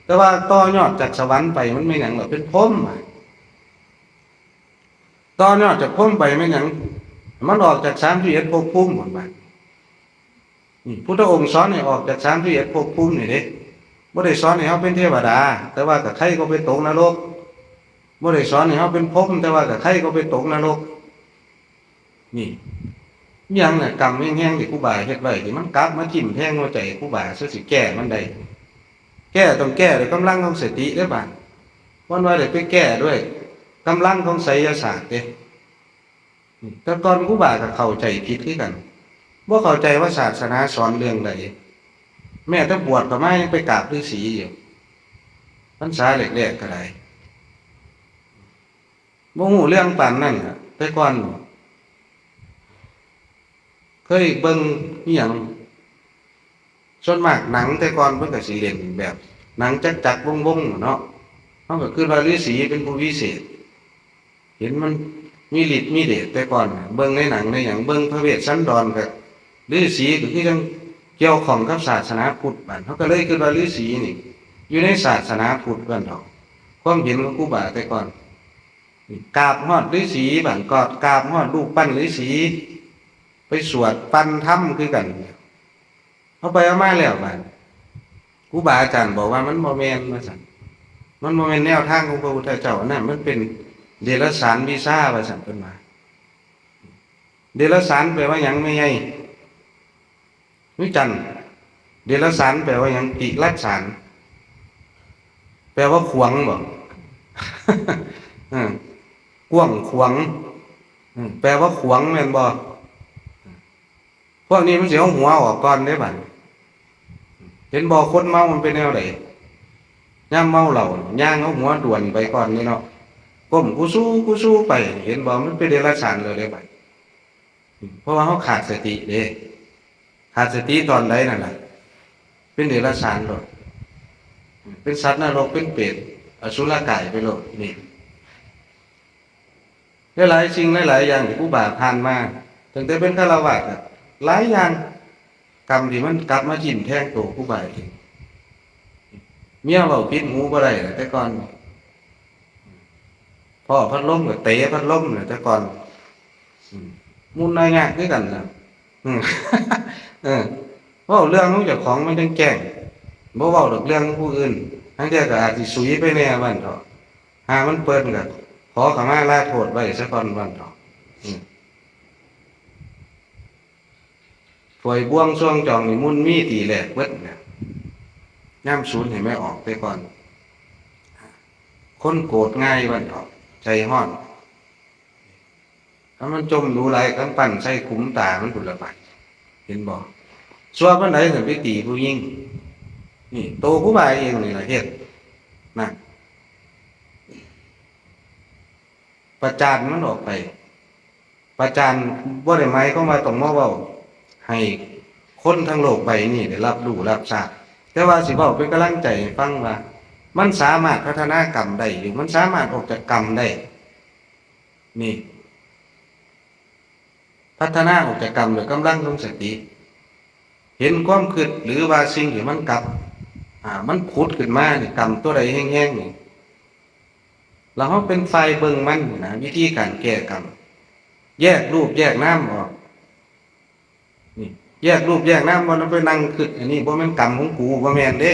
ແຕ່ວ່າຕໍ່ຍອດຈາກສະຫວັນໄປມັນແມ່ນຫຍັງລະ? ເປັນພົມ ຕໍ່ຍອດຈາກພົມໄປແມ່ນຫຍັງ? ມັນອອກຈາກສາມສິບເອັດພົບພູມພຸ້ນບາດ ນີ້ ພຸດທະອົງສອນໃຫ້ອອກຈາກສາມສິບເອັດພົບພູມນີ້ເດ້ ບໍ່ໄດ້ສອນໃຫ້ເຮົາເປັນເທວະດາ ແຕ່ວ່າກໍໃຄກໍໄປຕົກນະລົກ ບໍ່ໄດ້ສອນໃຫ້ເຮົາເປັນພົມ ແຕ່ວ່າກໍໃຄກໍໄປຕົກນະລົກ ນີ້ ມີຫຍັງນະ ກຳແຮງໆທີ່ຄູບາເຮັດໄວ້ ທີ່ມັນກັບມາຖິ້ມແທງຫົວໃຈຄູບາ ຊະຊິແກ້ມັນໄດ້ ແກ້ຕ້ອງແກ້ດ້ວຍກຳລັງຂອງສະຕິເດ້ບາດ ບໍ່ວ່າໄດ້ໄປແກ້ດ້ວຍກຳລັງຂອງໄສຍະສາດເດ້. ແຕ່ກ່ອນຄູບາກໍເຂົ້າໃຈຜິດຄືກັນ ບໍ່ເຂົ້າໃຈວ່າສາສະໜາສອນເລື່ອງໃດ ແມ້ແຕ່ບວດເຂົ້າມາຍັງໄປກາບລືສີຢູ່ ພັນສາແລກໆກໍໄດ້ ບໍ່ຮູ້ເລື່ອງປານນັ້ນ. ແຕ່ກ່ອນເຄີຍເບິ່ງອີ່ຫຍັງ ສ່ວນມາກໜັງແຕ່ກ່ອນເພິ່ນກໍຊິເລ່ນແບບໜັງຈັກໆວົງໆເນາະ ເຮົາກໍຄິດວ່າລືສີເປັນຜູ້ວິເສດ ເຫັນມັນມີລິດມີເດດແຕ່ກ່ອນ ເບິ່ງໃນໜັງໃນຫຍັງ ເບິ່ງພະເວດສັນດອນ ກໍລືສີກໍຄືຈັ່ງກ່ຽວຂ້ອງກັບສາສະໜາພຸດ ບາດເຮົາກໍເລີຍຄິດວ່າລືສີນີ້ຢູ່ໃນສາສະໜາພຸດ ວ່າເນາະ ຄວາມເຫັນຂອງຄູບາແຕ່ກ່ອນ. ກາບຮອດລືສີ ບາດກໍກາບຮອດຮູບປັ້ນລືສີ ໄປສວດປັ້ນທຳຄືກັນ. ເອົາໄປເອົາມາແລ້ວ ບາດຄູບາອາຈານບອກວ່າມັນບໍ່ແມ່ນວ່າຊັ້ນ ມັນບໍ່ແມ່ນແນວທາງຂອງພະພຸດທະເຈົ້າ ອັນນັ້ນມັນເປັນເດລະສານວິຊາວ່າຊັ້ນ ເພິ່ນວ່າ. ເດລະສານແປວ່າຫຍັງແມ່ໃຫຍ່? ຄືກັນ ເດລະສານແປວ່າຫຍັງ? ຕິລະສານ ແປວ່າຂວາງບໍ? ເອີ ກວ້າງຂວາງ ເອີ ແປວ່າຂວາງແມ່ນບໍ່? ພວກນີ້ມັນຊິເອົາຫົວອອກກ່ອນເດ້ ບາດນີ້ ເຫັນບໍ່? ຄົນເມົາມັນເປັນແນວໃດ? ຍາມເມົາເຫຼົ້າ ຍ່າງເອົາຫົວດ່ວນໄປກ່ອນນີ້ເນາະ ກົ້ມກູຊູກູຊູໄປ ເຫັນບໍ່? ມັນເປັນເດລະສານແລ້ວເດ້ ບາດນີ້ ເພາະວ່າເຮົາຂາດສະຕິເດ້ ຂາດສະຕິຕອນໃດນັ້ນລະ ເປັນເດລະສານໂລດ ເປັນສັດນະລົກ ເປັນເປດ ອະສຸລະກາຍໄປໂລດ. ນີ້ ຫຼາຍໆສິ່ງຫຼາຍໆຢ່າງທີ່ຄູບາຜ່ານມາ ຕັ້ງແຕ່ເປັນຄາລະວາດ ຫຼາຍຢ່າງ ກຳທີ່ມັນກັບມາຖິ້ມແທງໂຕຄູບາເອງ. ເມຍເວົ້າຜິດຫູບໍ່ໄດ້ແລ້ວ ແຕ່ກ່ອນ ພໍ້ພັດລົມກໍເຕະພັດລົມແຫຼະ ແຕ່ກ່ອນ ອືມ ມຸນອາຍະຄືກັນນະ ເອີ ເວົ້າເລື່ອງຂອງເຈົ້າຂອງມັນຈັ່ງແຈ້ງ ບໍ່ເວົ້າດອກເລື່ອງຜູ້ອື່ນ ລາງເທື່ອກໍອາດຊິສຸຍໄປແດ່ວ່າຊັ້ນເຖາະ ຫາມັນເປິ່ນກໍຂໍຂະມາລາໂທດໄວ້ຊະກ່ອນວ່າຊັ້ນເຖາະ ອືມ. ຖ້ວຍບ່ວງຊວງຈອງນີ້ມຸນມີຕີແຫຼກເບິດແຫຼະ ຍາມສູນໃຫ້ແມ່ອອກແຕ່ກ່ອນ ຄົນໂກດງ່າຍວ່າເນາະ ໃຈຮ້ອນ ຄັນມັນຈົ່ມດູຫຼາຍ ກຳປັ້ນໃສ່ຂຸມຕາມັນພຸ້ນລະບາດ ເຫັນບໍ່? ຊົ່ວປານໃດເຖິງໄປຕີຜູ້ຍິງ? ນີ້ ໂຕຄູບາເອງນີ້ລະເຮັດ ນະ ປະຈານມັນອອກໄປ ປະຈານບໍ່ໄດ້ໝາຍຄວາມວ່າຕ້ອງມາເວົ້າໃຫ້ຄົນທັງໂລກໃບນີ້ໄດ້ຮັບຮູ້ຮັບຊາບ ແຕ່ວ່າຊິເວົ້າເປັນກຳລັງໃຈໃຫ້ຟັງວ່າ ມັນສາມາດພັດທະນາກຳໄດ້ຢູ່ ມັນສາມາດອອກຈາກກຳໄດ້ ນີ້ ພັດທະນາອອກຈາກກຳດ້ວຍກຳລັງຂອງສະຕິ ເຫັນຄວາມຄິດ ຫຼືວ່າສິ່ງທີ່ມັນກັບ ອາ ມັນຜຸດຂຶ້ນມານີ້ ກຳຕົວໃດແຮງໆນີ້ ແລ້ວເຮົາເປັນຝ່າຍເບິ່ງມັນນະ ວິທີການແກ້ກຳ ແຍກຮູບແຍກນາມອອກ ນີ້ ແຍກຮູບແຍກນາມ ບໍ່ແມ່ນໄປນັ່ງຄິດ ອັນນີ້ບໍ່ແມ່ນກຳຂອງກູ ບໍ່ແມ່ນເດ້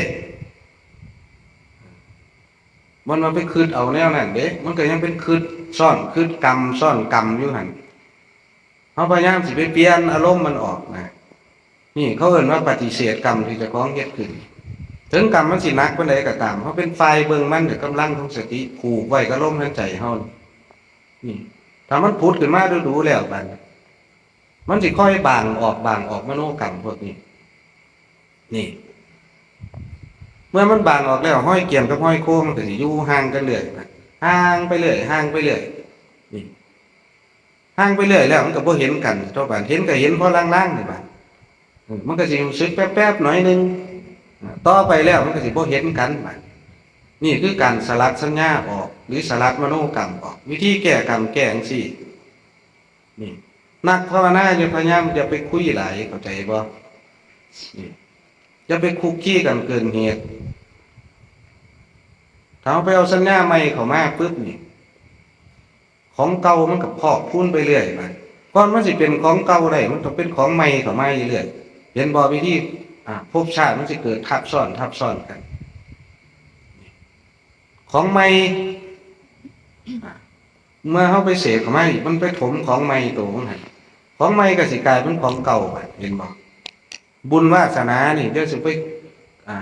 ບໍ່ແມ່ນວ່າໄປຄິດເອົາແນວນັ້ນເດ້ ມັນກໍຍັງເປັນຄິດຊ້ອນ ຄິດກຳຊ້ອນກຳຢູ່ຫັ້ນ ເຮົາພະຍາຍາມຊິໄປປ່ຽນອາລົມມັນອອກນະ ນີ້ເຂົາເອີ້ນວ່າປະຕິເສດກຳທີ່ເຈົ້າຂອງເຮັດຂຶ້ນ ເຖິງກຳມັນຊິໜັກປານໃດກໍຕາມ ເຮົາເປັນຝ່າຍເບິ່ງມັນດ້ວຍກຳລັງຂອງສະຕິ ຜູກໄວ້ກັບລົມຫາຍໃຈເຮົາ ນີ້ ຖ້າມັນຜຸດຂຶ້ນມາດູໆແລ້ວ ບາດນີ້ ມັນຊິຄ່ອຍບາງອອກ ບາງອອກ ມະໂນກຳພວກນີ້ ນີ້ ເມື່ອມັນບາງອອກແລ້ວ ຮອຍກຽມກັບຮອຍໂຄມັນກໍຊິຢູ່ຫ່າງກັນເລື້ອຍ ຫ່າງໄປເລື້ອຍ ຫ່າງໄປເລື້ອຍ ນີ້ ຫ່າງໄປເລື້ອຍແລ້ວ ມັນກໍບໍ່ເຫັນກັນ ຕໍ່ບາດເຫັນກໍເຫັນພໍລາງໆນີ້ບາດ ເອີ ມັນກໍຊິຮູ້ສຶກແປບໆໜ້ອຍໜຶ່ງ ອາ ຕໍ່ໄປແລ້ວມັນກໍຊິບໍ່ເຫັນກັນບາດ ນີ້ຄືການສະຫຼັດສັນຍາອອກ ຫຼື ສະຫຼັດມະໂນກຳອອກ ວິທີແກ້ກຳແກ້ຈັ່ງຊີ້ ນີ້ ນັກພາວະນາຢ່າພະຍາຍາມ ຢ່າໄປຄຸຍຫຼາຍ ເຂົ້າໃຈບໍ່? ນີ້ ຢ່າໄປຄຸກຄີກັນເກີນເຫດ ຖ້າເຮົາໄປເອົາສັນຍາໃໝ່ເຂົ້າມາປຶບນີ້ ຂອງເກົ່າມັນກໍພອກພູນໄປເລື້ອຍ ບາດ ກ່ອນມັນຊິເປັນຂອງເກົ່າໄດ້ ມັນຕ້ອງເປັນຂອງໃໝ່ເຂົ້າມາຢູ່ເລື້ອຍ ເຫັນບໍ່? ວິທີ ອາ ພົບຊາດມັນຊິເກີດທັບຊ້ອນ ທັບຊ້ອນກັນ ຂອງໃໝ່ ອາ ເມື່ອເຮົາໄປເສບເຂົ້າມາອີກ ມັນໄປຖົມຂອງໃໝ່ໂຕມັນຫັ້ນ ຂອງໃໝ່ກໍຊິກາຍເປັນຂອງເກົ່າ ບາດ ເຫັນບໍ່? ບຸນວາສະໜານີ້ ດຽວຊິໄປ ອາ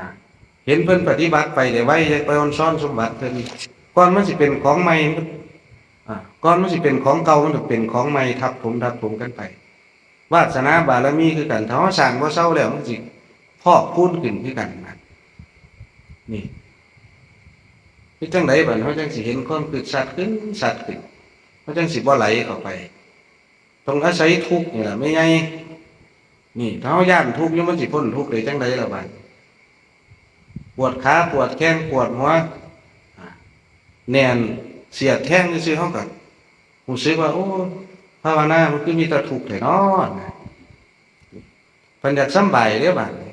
ເຫັນເພິ່ນປະຕິບັດໄປໄດ້ໄວ ຢ່າໄປອອນຊອນສົມບັດເພິ່ນ ກ່ອນມັນຊິເປັນຂອງໃໝ່ ອາ ກ່ອນມັນຊິເປັນຂອງເກົ່າ ມັນຕ້ອງເປັນຂອງໃໝ່ ທັບຖົມ ທັບຖົມກັນໄປ ວາສະໜາບາລະມີຄືກັນ ຖ້າເຮົາສ້າງບໍ່ເຊົາແລ້ວ ມັນຊິ ພອກພູນຂຶ້ນຄືກັນນະ. ນີ້ ເຮັດຈັ່ງໃດບາດນີ້ ເຮົາຈັ່ງຊິເຫັນຄວາມຄິດຊັດຂຶ້ນ ຊັດຂຶ້ນ ເຮົາຈັ່ງຊິບໍ່ໄຫຼເຂົ້າໄປ? ຕ້ອງອາໄສທຸກນີ້ລະແມ່ໃຫຍ່. ນີ້ ຖ້າເຮົາຢ້ານທຸກຢູ່ ມັນຊິພົ້ນທຸກໄດ້ຈັ່ງໃດລະບາດ? ປວດຂາ ປວດແຂ້ງ ປວດຫົວ ແໜ້ນສຽດແທງຊື່ໆ ເຮົາກໍຮູ້ສຶກວ່າ ໂອ້ ພາວະນາມັນຄືມີແຕ່ທຸກແທ້ນໍ. ເພິ່ນຢາກສຳບາຍເດ້ບາດນີ້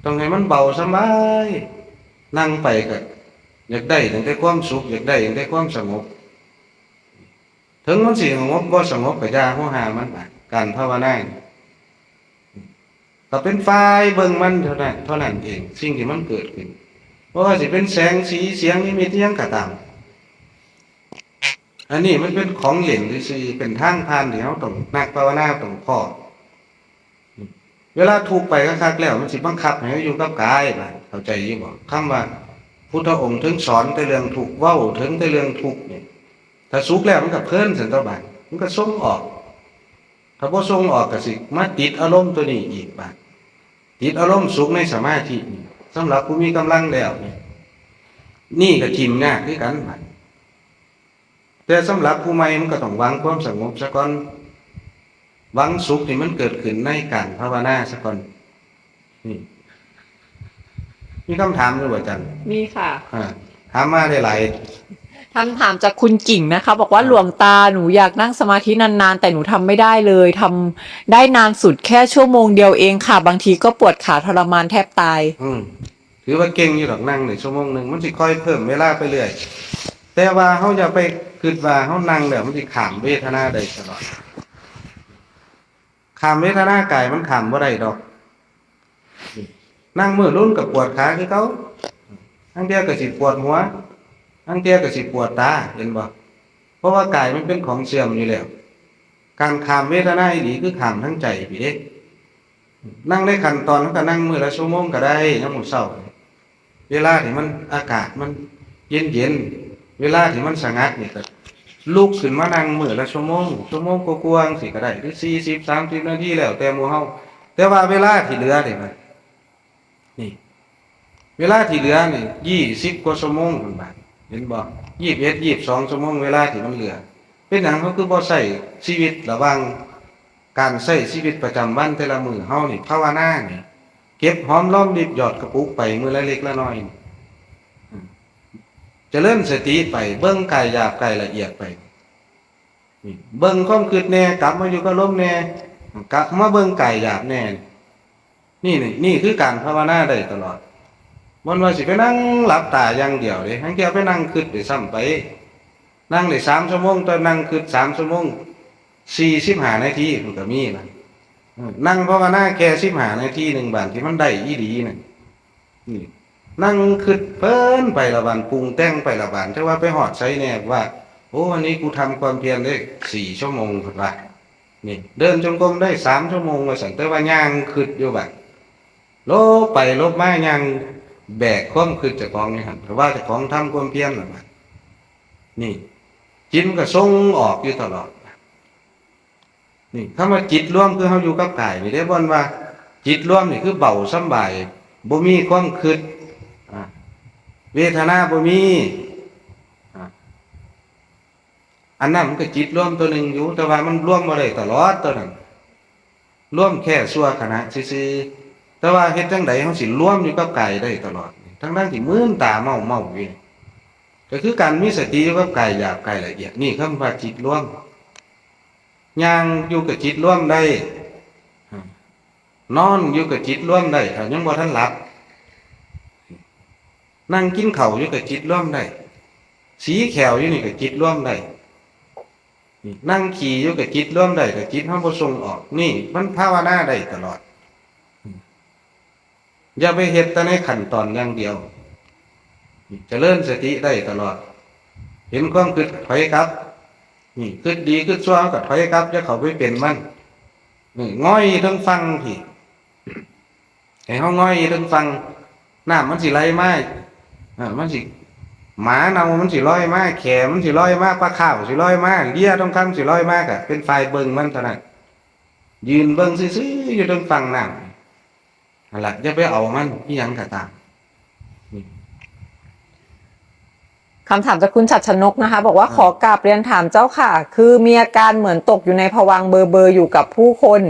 ຕ້ອງໃຫ້ມັນເບົາສະບາຍ. ນັ່ງໄປກໍຢາກໄດ້ຕັ້ງແຕ່ຄວາມສຸກ ຢາກໄດ້ຕັ້ງແຕ່ຄວາມສະຫງົບ. ເຖິງມັນຊິສະຫງົບບໍ່ສະຫງົບກໍຢ່າຫົວຫາມັນບາດ ການພາວະນານີ້ ກໍເປັນຝ່າຍເບິ່ງມັນເທົ່ານັ້ນ ເທົ່ານັ້ນເອງ ສິ່ງທີ່ມັນເກີດຂຶ້ນ. ບໍ່ວ່າຊິເປັນແສງ ສີ ສຽງ ນິມິດ ອີ່ຫຍັງກໍຕາມ ອັນນີ້ມັນເປັນຂອງຫຼິ້ນຊື່ໆ ເປັນທາງຜ່ານທີ່ເຮົາຕ້ອງ ນັກພາວະນາຕ້ອງພໍ້. ເວລາທຸກໄປຄັກໆແລ້ວ ມັນຊິບັງຄັບໃຫ້ເຮົາຢູ່ກັບກາຍບາດ ເຂົ້າໃຈຢູ່ບໍ່? ຄຳວ່າພຸດທະອົງເຖິງສອນແຕ່ເລື່ອງທຸກ ເວົ້າເຖິງແຕ່ເລື່ອງທຸກນີ້ ຖ້າສຸກແລ້ວມັນກໍເພີນຊັ້ນຕົວະບາດ ມັນກໍສົ່ງອອກ. ຖ້າບໍ່ສົ່ງອອກກໍຊິມາຕິດອາລົມຕົວນີ້ອີກບາດ ຕິດອາລົມສຸກໃນສະມາທິນີ້. ສຳລັບຜູ້ມີກຳລັງແລ້ວນີ້ ນີ້ກໍຖິ້ມຍາກຄືກັນບາດ. ແຕ່ສຳລັບຜູ້ໃໝ່ ມັນກໍຕ້ອງຫວັງຄວາມສະຫງົບສາກ່ອນ ຫວັງສຸກທີ່ມັນເກີດຂຶ້ນໃນການພາວະນາສາກ່ອນ. ນີ້ ມີຄຳຖາມຢູ່ບໍ່ ອາຈານ? ມີຄ່ະ. ອ່າ ຖາມມາໄດ້ຫຼາຍ. ຄຳຖາມຈາກຄຸນກິ່ງນະຄະ ບອກວ່າ ອ່າ ຫຼວງຕາ ໜູຢາກນັ່ງສະມາທິນານໆ ແຕ່ໜູທຳໄມ່ໄດ້ເລີຍ ທຳໄດ້ນານສຸດແຄ່ຊົ່ວໂມງດຽວເອງຄ່ະ ບາງທີກໍປວດຂາທໍລະມານແທບຕາຍ. ອືມ ຖືວ່າເກັ່ງຢູ່ດອກ ນັ່ງໄດ້ຊົ່ວໂມງໜຶ່ງ ມັນຊິຄ່ອຍເພີ່ມເວລາໄປເລື້ອຍ. ແຕ່ວ່າເຮົາຢ່າໄປຄິດວ່າເຮົານັ່ງແລ້ວມັນຊິຂ້າມເວທະນາໄດ້ຕະຫຼອດ. ຂ້າມເວທະນາກາຍມັນຂ້າມບໍ່ໄດ້ດອກ. ນັ່ງມື້ລຸນກໍປວດຂາຄືເກົ່າ, ລາງເທື່ອກໍຊິປວດຫົວ, ລາງເທື່ອກໍຊິປວດຕາ, ເຫັນບໍ່? ເພາະວ່າກາຍມັນເປັນຂອງເສື່ອມຢູ່ແລ້ວ. ການຂ້າມເວທະນາອີ່ຫຼີຄືຂ້າມທາງໃຈພີ້ເດ້. ນັ່ງໃນຂັ້ນຕອນ ເຮົາກໍນັ່ງມື້ລະຊົ່ວໂມງກໍໄດ້ ຍາມມື້ເຊົ້າ ເວລາທີ່ມັນ ອາກາດມັນເຢັນໆ ເວລາທີ່ມັນສະຫງັດນີ້ ກໍລຸກຂຶ້ນມານັ່ງມື້ລະຊົ່ວໂມງ ຊົ່ວໂມງກວ່າໆ ຈັ່ງຊີ້ກໍໄດ້ ຫຼື ສີ່ສິບ ສາມສິບນາທີ ແລ້ວແຕ່ໝູ່ເຮົາ. ແຕ່ວ່າເວລາທີ່ເຫຼືອນີ້ ນີ້ ເວລາທີ່ເຫຼືອນີ້ ຊາວກວ່າຊົ່ວໂມງພຸ້ນບາດ ເຫັນບໍ່? ຊາວເອັດ ຊາວສອງຊົ່ວໂມງ ເວລາທີ່ມັນເຫຼືອ. ເປັນຫຍັງເຮົາຄືບໍ່ໃຊ້ຊີວິດລະຫວ່າງການໃຊ້ຊີວິດປະຈຳວັນແຕ່ລະມື້ເຮົານີ້ ພາວະນານີ້ ເກັບຫອມລອມລິບຢອດກະປຸກໄປມື້ລະເລັກລະນ້ອຍນີ້ ອືມ ຈະເລີນສະຕິໄປ ເບິ່ງກາຍຫຍາບກາຍລະອຽດໄປ. ນີ້ ເບິ່ງຄວາມຄິດແດ່ ກັບມາຢູ່ກັບລົມແດ່ ກັບມາເບິ່ງກາຍຫຍາບແດ່. ນີ້ ນີ້ ນີ້ຄືການພາວະນາໄດ້ຕະຫຼອດ. ບໍ່ແມ່ນວ່າຊິໄປນັ່ງຫຼັບຕາຢ່າງດຽວເດ້ ລາງເທື່ອໄປນັ່ງຄິດດ້ວຍຊ້ຳໄປ. ນັ່ງໄດ້ສາມຊົ່ວໂມງ ແຕ່ນັ່ງຄິດສາມຊົ່ວໂມງ ສີ່ສິບຫ້ານາທີ ມັນກໍມີນະ. ເອີ ນັ່ງພາວະນາແຄ່ສິບຫ້ານາທີໜຶ່ງ ບາດທີ່ມັນໄດ້ອີ່ຫຼີນະ. ນີ້ ນັ່ງຄິດເພີນໄປລະບາດ ປຸງແຕ່ງໄປລະບາດ ຈັກວ່າໄປຮອດໃສແດ່ວ່າ ໂອ້ ວັນນີ້ກູທຳຄວາມພຽນໄດ້ສີ່ຊົ່ວໂມງ ເພິ່ນວ່າ. ນີ້ ເດີນຈົງກົມໄດ້ສາມຊົ່ວໂມງວ່າຊັ້ນ ແຕ່ວ່າຍ່າງຄິດຢູ່ບາດ ຫຼົບໄປຫຼົບມາ ຍ່າງແບກຄວາມຄິດເຈົ້າຂອງຢູ່ຫັ້ນ ແຕ່ວ່າເຈົ້າຂອງທຳຄວາມພຽນລະບາດ. ນີ້ ຈິດມັນກໍສົ່ງອອກຢູ່ຕະຫຼອດ. ນີ້ ຄຳວ່າຈິດລວມຄືເຮົາຢູ່ກັບກາຍນີ້ເດ້ ບ່ອນວ່າຈິດລວມນີ້ຄືເບົາສຳບາຍ ບໍ່ມີຄວາມຄິດ ອາ ເວທະນາບໍ່ມີ ອາ ອັນນັ້ນມັນກໍຈິດລວມຕົວໜຶ່ງຢູ່ ແຕ່ວ່າມັນລວມບໍ່ໄດ້ຕະຫຼອດຕົວນັ້ນ ລວມແຄ່ຊົ່ວຂະນະຊື່ໆ. ແຕ່ວ່າເຮັດຈັ່ງໃດເຮົາຊິລວມຢູ່ກັບກາຍໄດ້ຕະຫຼອດ ທັງໆທີ່ມືນຕາເມົາໆຢູ່ນີ້ ກໍຄືການມີສະຕິຢູ່ກັບກາຍຫຍາບກາຍລະອຽດ ນີ້ຄຳວ່າຈິດລວມ. ຍ່າງຢູ່ກັບຈິດລວມໄດ້ ນອນຢູ່ກັບຈິດລວມໄດ້ ຖ້າຍັງບໍ່ທັນຫຼັບ. ນັ່ງກິນເຂົ້າຢູ່ກັບຈິດລວມໄດ້ ສີແຂ້ວຢູ່ນີ້ກໍຈິດລວມໄດ້. ນັ່ງຂີ້ຢູ່ກໍຈິດລວມໄດ້ ຖ້າຈິດເຮົາບໍ່ສົ່ງອອກ. ນີ້ມັນພາວະນາໄດ້ຕະຫຼອດ. ຢ່າໄປເຮັດແຕ່ໃນຂັ້ນຕອນຢ່າງດຽວ. ຈະເລີນສະຕິໄດ້ຕະຫຼອດ. ເຫັນຄວາມຄິດຖອຍກັບ. ນີ້ຄິດດີຄິດຊົ່ວເຮົາກໍຖອຍກັບ ຢ່າເຂົ້າໄປເປັນມັນ. ນີ້ ຫງອຍເທິງຝັ່ງພີ້. ໃຫ້ເຮົາຫງອຍເທິງຝັ່ງ ນ້ຳມັນຊິໄຫຼມາ ເອີ ມັນຊິ ໝາເນົ່າມັນຊິລອຍມາ ແຂ້ມັນຊິລອຍມາ ປາຂາວຊິລອຍມາ ເລຍທອງຄຳຊິລອຍມາ ກະເປັນຝ່າຍເບິ່ງມັນເທົ່ານັ້ນ. ຢືນເບິ່ງຊື່ໆຢູ່ເທິງຝັ່ງນ້ຳຫັ້ນລະ ຢ່າໄປເອົາມັນອີ່ຫຍັງກໍຕາມ. ຄຳຖາມຈາກຄຸນ ຊັດຊະນົກ ນະຄະ ບອກວ່າ ອ່າ ຂໍກາບຮຽນຖາມເຈົ້າຄ່ະ ຄືມີອາການເໝືອນຕົກຢູ່ໃນພະວັງເບີໆ ຢູ່ກັບຜູ້ຄົນ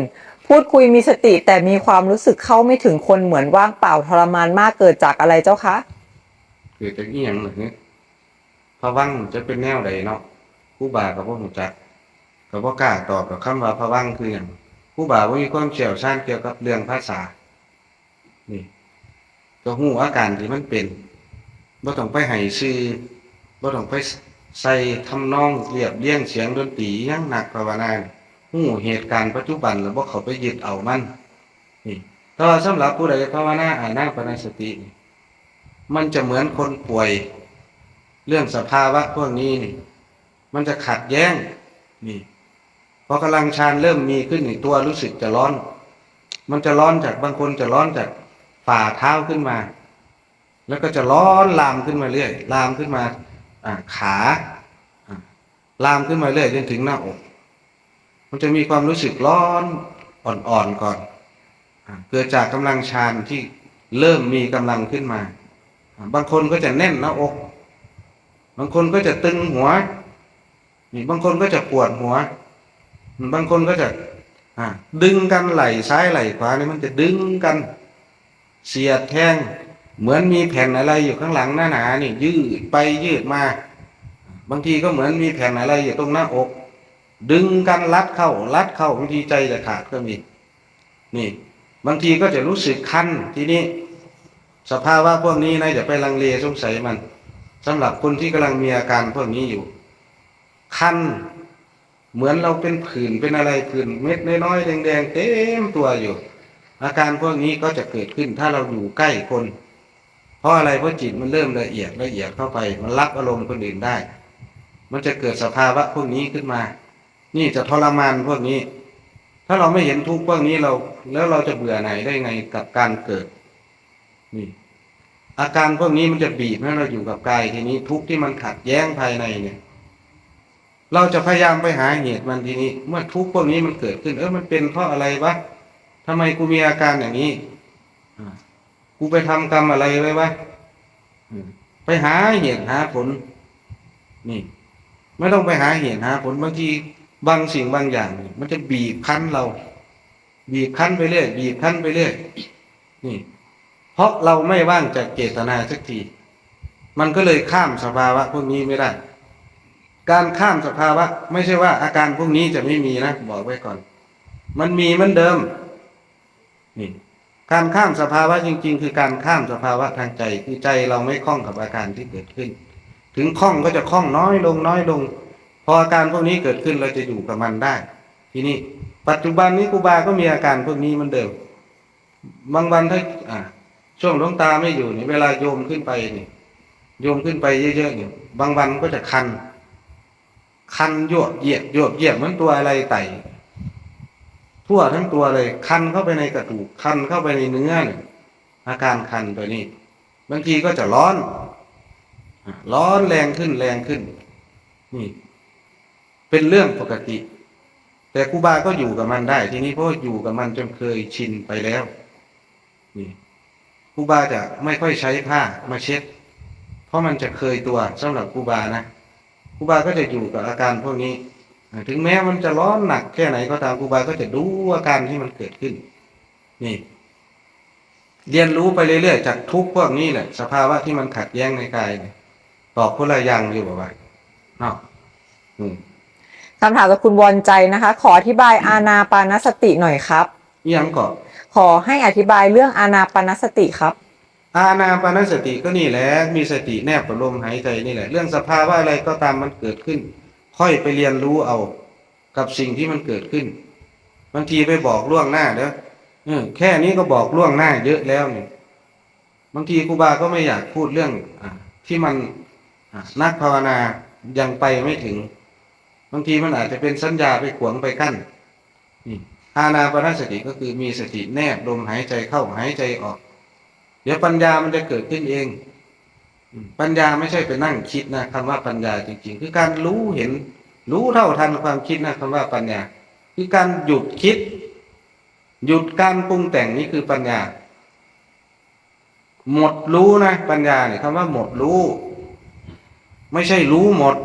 ພູດຄຸຍມີສະຕິ ແຕ່ມີຄວາມຮູ້ສຶກເຂົ້າໄມ່ເຖິງຄົນ ເໝືອນວ່າງເປົ່າ ທໍລະມານມາກ ເກີດຈາກອະໄລເຈົ້າຄະ? ເກີດຈາກອີ່ຫຍັງລະ? ພະວັງຈະເປັນແນວໃດເນາະ ຄູບາກໍບໍ່ຮູ້ຈັກ ກໍບໍ່ກ້າຕອບດອກ ຄຳວ່າພະວັງຄືຫຍັງ. ຄູບາບໍ່ມີຄວາມຊ່ຽວຊານກ່ຽວກັບເລື່ອງພາສາ ນີ້ ກໍຮູ້ອາການທີ່ມັນເປັນ ບໍ່ຕ້ອງໄປໃຫ້ຊື່ ບໍ່ຕ້ອງໄປໃສ່ທຳນອງລຽບລຽງສຽງດົນຕີຫຍັງ ນັກພາວະນານີ້ ຮູ້ເຫດການປັດຈຸບັນ ແລ້ວບໍ່ເຂົ້າໄປຍຶດເອົາມັນ. ນີ້ ແຕ່ວ່າສຳລັບຜູ້ໃດພາວະນາອານາປານະສະຕິນີ້ ມັນຈະເໝືອນຄົນປ່ວຍ ເລື່ອງສະພາວະພວກນີ້ນີ້ ມັນຈະຂັດແຍ້ງ ນີ້ ພໍກຳລັງฌານເລີ່ມມີຂຶ້ນນີ້ ຕົວຮູ້ສຶກຈະຮ້ອນ ມັນຈະຮ້ອນຈາກ ບາງຄົນຈະຮ້ອນຈາກຝ່າເທົ້າຂຶ້ນມາ ແລ້ວກໍຈະຮ້ອນລາມຂຶ້ນມາເລື້ອຍ ລາມຂຶ້ນມາ ອາ ຂາ ອາ ລາມຂຶ້ນມາເລື້ອຍຈົນເຖິງໜ້າອົກ ມັນຈະມີຄວາມຮູ້ສຶກຮ້ອນອ່ອນໆກ່ອນ ອາ ເກີດຈາກກຳລັງฌານທີ່ເລີ່ມມີກຳລັງຂຶ້ນມາ ອາ ບາງຄົນກໍຈະແໜ້ນໜ້າອົກ ບາງຄົນກໍຈະຕຶງຫົວ ນີ້ ບາງຄົນກໍຈະປວດຫົວ ບາງຄົນກໍຈະ ອາ ດຶງກັນ ໄຫຼຊ້າຍໄຫຼຂວານີ້ ມັນຈະດຶງກັນ ສຽດແທງ ເໝືອນມີແຜ່ນອະໄລຢູ່ຂ້າງຫຼັງໜາໆນີ້ ຍືດໄປຍືດມາ ບາງທີກໍເໝືອນມີແຜ່ນອະໄລຢູ່ຕົງໜ້າອົກ ດຶງກັນລັດເຂົ້າລັດເຂົ້າ ບາງທີໃຈຈະຂາດກໍມີ. ນີ້ ບາງທີກໍຈະຮູ້ສຶກຄັນ. ທີນີ້ສະພາວະພວກນີ້ນະ ຢ່າໄປລັງເລສົງໄສມັນ ສຳລັບຄົນທີ່ກຳລັງມີອາການພວກນີ້ຢູ່ ຄັນ ເໝືອນເຮົາເປັນຜື່ນເປັນອະໄລ ຜື່ນເມັດນ້ອຍໆແດງໆເຕັມຕົວຢູ່ ອາການພວກນີ້ກໍຈະເກີດຂຶ້ນຖ້າເຮົາຢູ່ໃກ້ຄົນ. ເພາະອະໄລ? ເພາະຈິດມັນເລີ່ມລະອຽດ ລະອຽດເຂົ້າໄປ ມັນຮັບອາລົມຄົນອື່ນໄດ້ ມັນຈະເກີດສະພາວະພວກນີ້ຂຶ້ນມາ. ນີ້ຈະທໍລະມານພວກນີ້. ຖ້າເຮົາໄມ່ເຫັນທຸກພວກນີ້ ເຮົາ ແລ້ວເຮົາຈະເບື່ອໜ່າຍໄດ້ໄງກັບການເກີດ? ນີ້ ອາການພວກນີ້ມັນຈະບີບໃຫ້ເຮົາຢູ່ກັບກາຍ. ທີນີ້ທຸກທີ່ມັນຂັດແຍ້ງພາຍໃນນີ້ ເຮົາຈະພະຍາຍາມໄປຫາເຫດມັນ. ທີນີ້ເມື່ອທຸກພວກນີ້ມັນເກີດຂຶ້ນ ເອີ ມັນເປັນເພາະອະໄລວະ? ທຳໄມກູມີອາການຢ່າງນີ້? ອາ ກູໄປທຳກຳອະໄລໄວ້ວະ? ອາ ໄປຫາເຫດຫາຜົນ. ນີ້ ບໍ່ຕ້ອງໄປຫາເຫດຫາຜົນ. ບາງທີບາງສິ່ງບາງຢ່າງນີ້ ມັນຈະບີບຄັນເຮົາ ບີບຄັນໄປເລື້ອຍ ບີບຄັນໄປເລື້ອຍ. ນີ້ ເພາະເຮົາໄມ່ວ່າງຈາກເຈດຕະນາສັກທີ ມັນກໍເລີຍຂ້າມສະພາວະພວກນີ້ໄມ່ໄດ້. ການຂ້າມສະພາວະ ໄມ່ໃຊ່ວ່າອາການພວກນີ້ຈະໄມ່ມີນະ ບອກໄວ້ກ່ອນ ມັນມີເໝືອນເດີມ. ນີ້ ການຂ້າມສະພາວະຈິງໆ ຄືການຂ້າມສະພາວະທາງໃຈ ຄືໃຈເຮົາໄມ່ຂ້ອງກັບອາການທີ່ເກີດຂຶ້ນ. ເຖິງຂ້ອງກໍຈະຂ້ອງນ້ອຍລົງ ນ້ອຍລົງ ເພາະອາການພວກນີ້ເກີດຂຶ້ນ ເຮົາຈະຢູ່ກັບມັນໄດ້. ທີນີ້ປັດຈຸບັນນີ້ ຄູບາກໍມີອາການພວກນີ້ເໝືອນເດີມ. ບາງວັນ ຖ້າ ອາ ຊ່ວງຫຼວງຕາໄມ່ຢູ່ນີ້ ເວລາໂຍມຂຶ້ນໄປນີ້ ໂຍມຂຶ້ນໄປເຍີະໆນີ້ ບາງວັນກໍຈະຄັນ ຄັນຢວບຢຽບ ຢວບຢຽບ ເໝືອນຕົວອະໄລໄຕ ທົ່ວທັງຕົວເລີຍ ຄັນເຂົ້າໄປໃນກະດູກ ຄັນເຂົ້າໄປໃນເນື້ອນີ້ ອາການຄັນຕົວນີ້ ບາງທີກໍຈະຮ້ອນ ອາ ຮ້ອນແຮງຂຶ້ນ ແຮງຂຶ້ນ. ນີ້ເປັນເລື່ອງປົກກະຕິ ແຕ່ຄູບາກໍຢູ່ກັບມັນໄດ້. ທີນີ້ເພາະຢູ່ກັບມັນຈົນເຄີຍຊິນໄປແລ້ວ ນີ້ ຄູບາຈະໄມ່ຄ່ອຍໃຊ້ຜ້າມາເຊັດ ເພາະມັນຈະເຄີຍຕົວ. ສຳລັບຄູບານະ ຄູບາກໍຈະຢູ່ກັບອາການພວກນີ້ ເຖິງແມ້ມັນຈະຮ້ອນໜັກແຄ່ໃດກໍຕາມ ຄູບາກໍຈະດູອາການທີ່ມັນເກີດຂຶ້ນ. ນີ້ ຮຽນຮູ້ໄປເລື້ອຍໆ ຈາກທຸກພວກນີ້ແຫຼະ ສະພາວະທີ່ມັນຂັດແຍ້ງໃນກາຍນີ້ ຕອບຄົນລະຢ່າງຢູ່ບໍ່ວ່າເນາະ? ອືມ ຄຳຖາມຈາກຄຸນວອນໃຈນະຄະ ຂໍອະທິບາຍອານາປານະສະຕິໜ້ອຍຄັບ. ອີ່ຫຍັງເກາະ? ຂໍໃຫ້ອະທິບາຍເລື່ອງອານາປານະສະຕິຄັບ. ອານາປານະສະຕິກໍນີ້ແຫຼະ ມີສະຕິແນບກັບລົມຫາຍໃຈນີ້ແຫຼະ. ເລື່ອງສະພາວະອະໄລກໍຕາມມັນເກີດຂຶ້ນ ຄ່ອຍໄປຮຽນຮູ້ເອົາ ກັບສິ່ງທີ່ມັນເກີດຂຶ້ນ. ບາງທີໄປບອກລ່ວງໜ້າເດີ ເອີ ແຄ່ນີ້ກໍບອກລ່ວງໜ້າເຍອະແລ້ວນີ້. ບາງທີຄູບາກໍໄມ່ຢາກພູດເລື່ອງ ອາ ທີ່ມັນ ອາ ນັກພາວະນາຍັງໄປໄມ່ເຖິງ. ບາງທີມັນອາດຈະເປັນສັນຍາໄປຂວາງໄປກັ້ນ. ນີ້ ອານາປານະສະຕິກໍຄືມີສະຕິແນບລົມຫາຍໃຈເຂົ້າຫາຍໃຈອອກ. ດຽວປັນຍາມັນຈະເກີດຂຶ້ນເອງ. ອາ ປັນຍາໄມ່ໃຊ່ໄປນັ່ງຄິດນະ. ຄຳວ່າປັນຍາຈິງໆ ຄືການຮູ້ເຫັນ ຮູ້ເທົ່າທັນຄວາມຄິດນະ. ຄຳວ່າປັນຍາ ຄືການຢຸດຄິດ หยุดการปรุงแต่ง นี่คือปัญญา หมดรู้นะ ปัญญาเนี่ย คำว่าหมดรู้ ไม่ใช่รู้หมด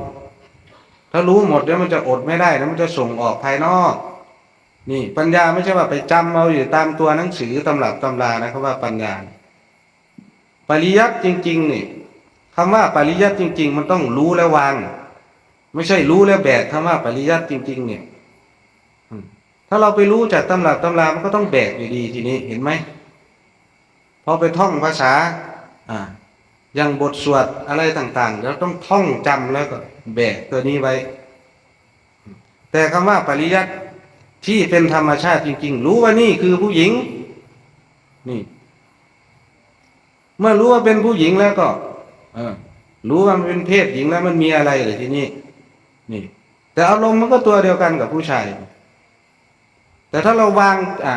ถ้ารู้หมดแล้วมันจะอดไม่ได้นะ มันจะส่งออกภายนอก นี่ ปัญญาไม่ใช่ว่าไปจำเอาอยู่ตามตัวหนังสือตำรับตำรานะ คำว่าปัญญา ปริยัติจริงๆ นี่ คำว่าปริยัติจริงๆ มันต้องรู้แล้ววาง ไม่ใช่รู้แล้วแบก คำว่าปริยัติจริงๆ เนี่ย อืม ถ้าเราไปรู้จากตำรับตำรา มันก็ต้องแบกอยู่ดีทีนี้ เห็นไหม? พอไปท่องภาษา อ่า อย่างบทสวดอะไรต่างๆ เราต้องท่องจำแล้วก็แบกตัวนี้ไว้ แต่คำว่าปริยัติที่เป็นธรรมชาติจริงๆ รู้ว่านี่คือผู้หญิง นี่ เมื่อรู้ว่าเป็นผู้หญิงแล้วก็ เออ รู้ว่ามันเป็นเพศหญิงแล้ว มันมีอะไรเหรอทีนี้ นี่ แต่อารมณ์มันก็ตัวเดียวกันกับผู้ชาย แต่ถ้าเราวาง อ่า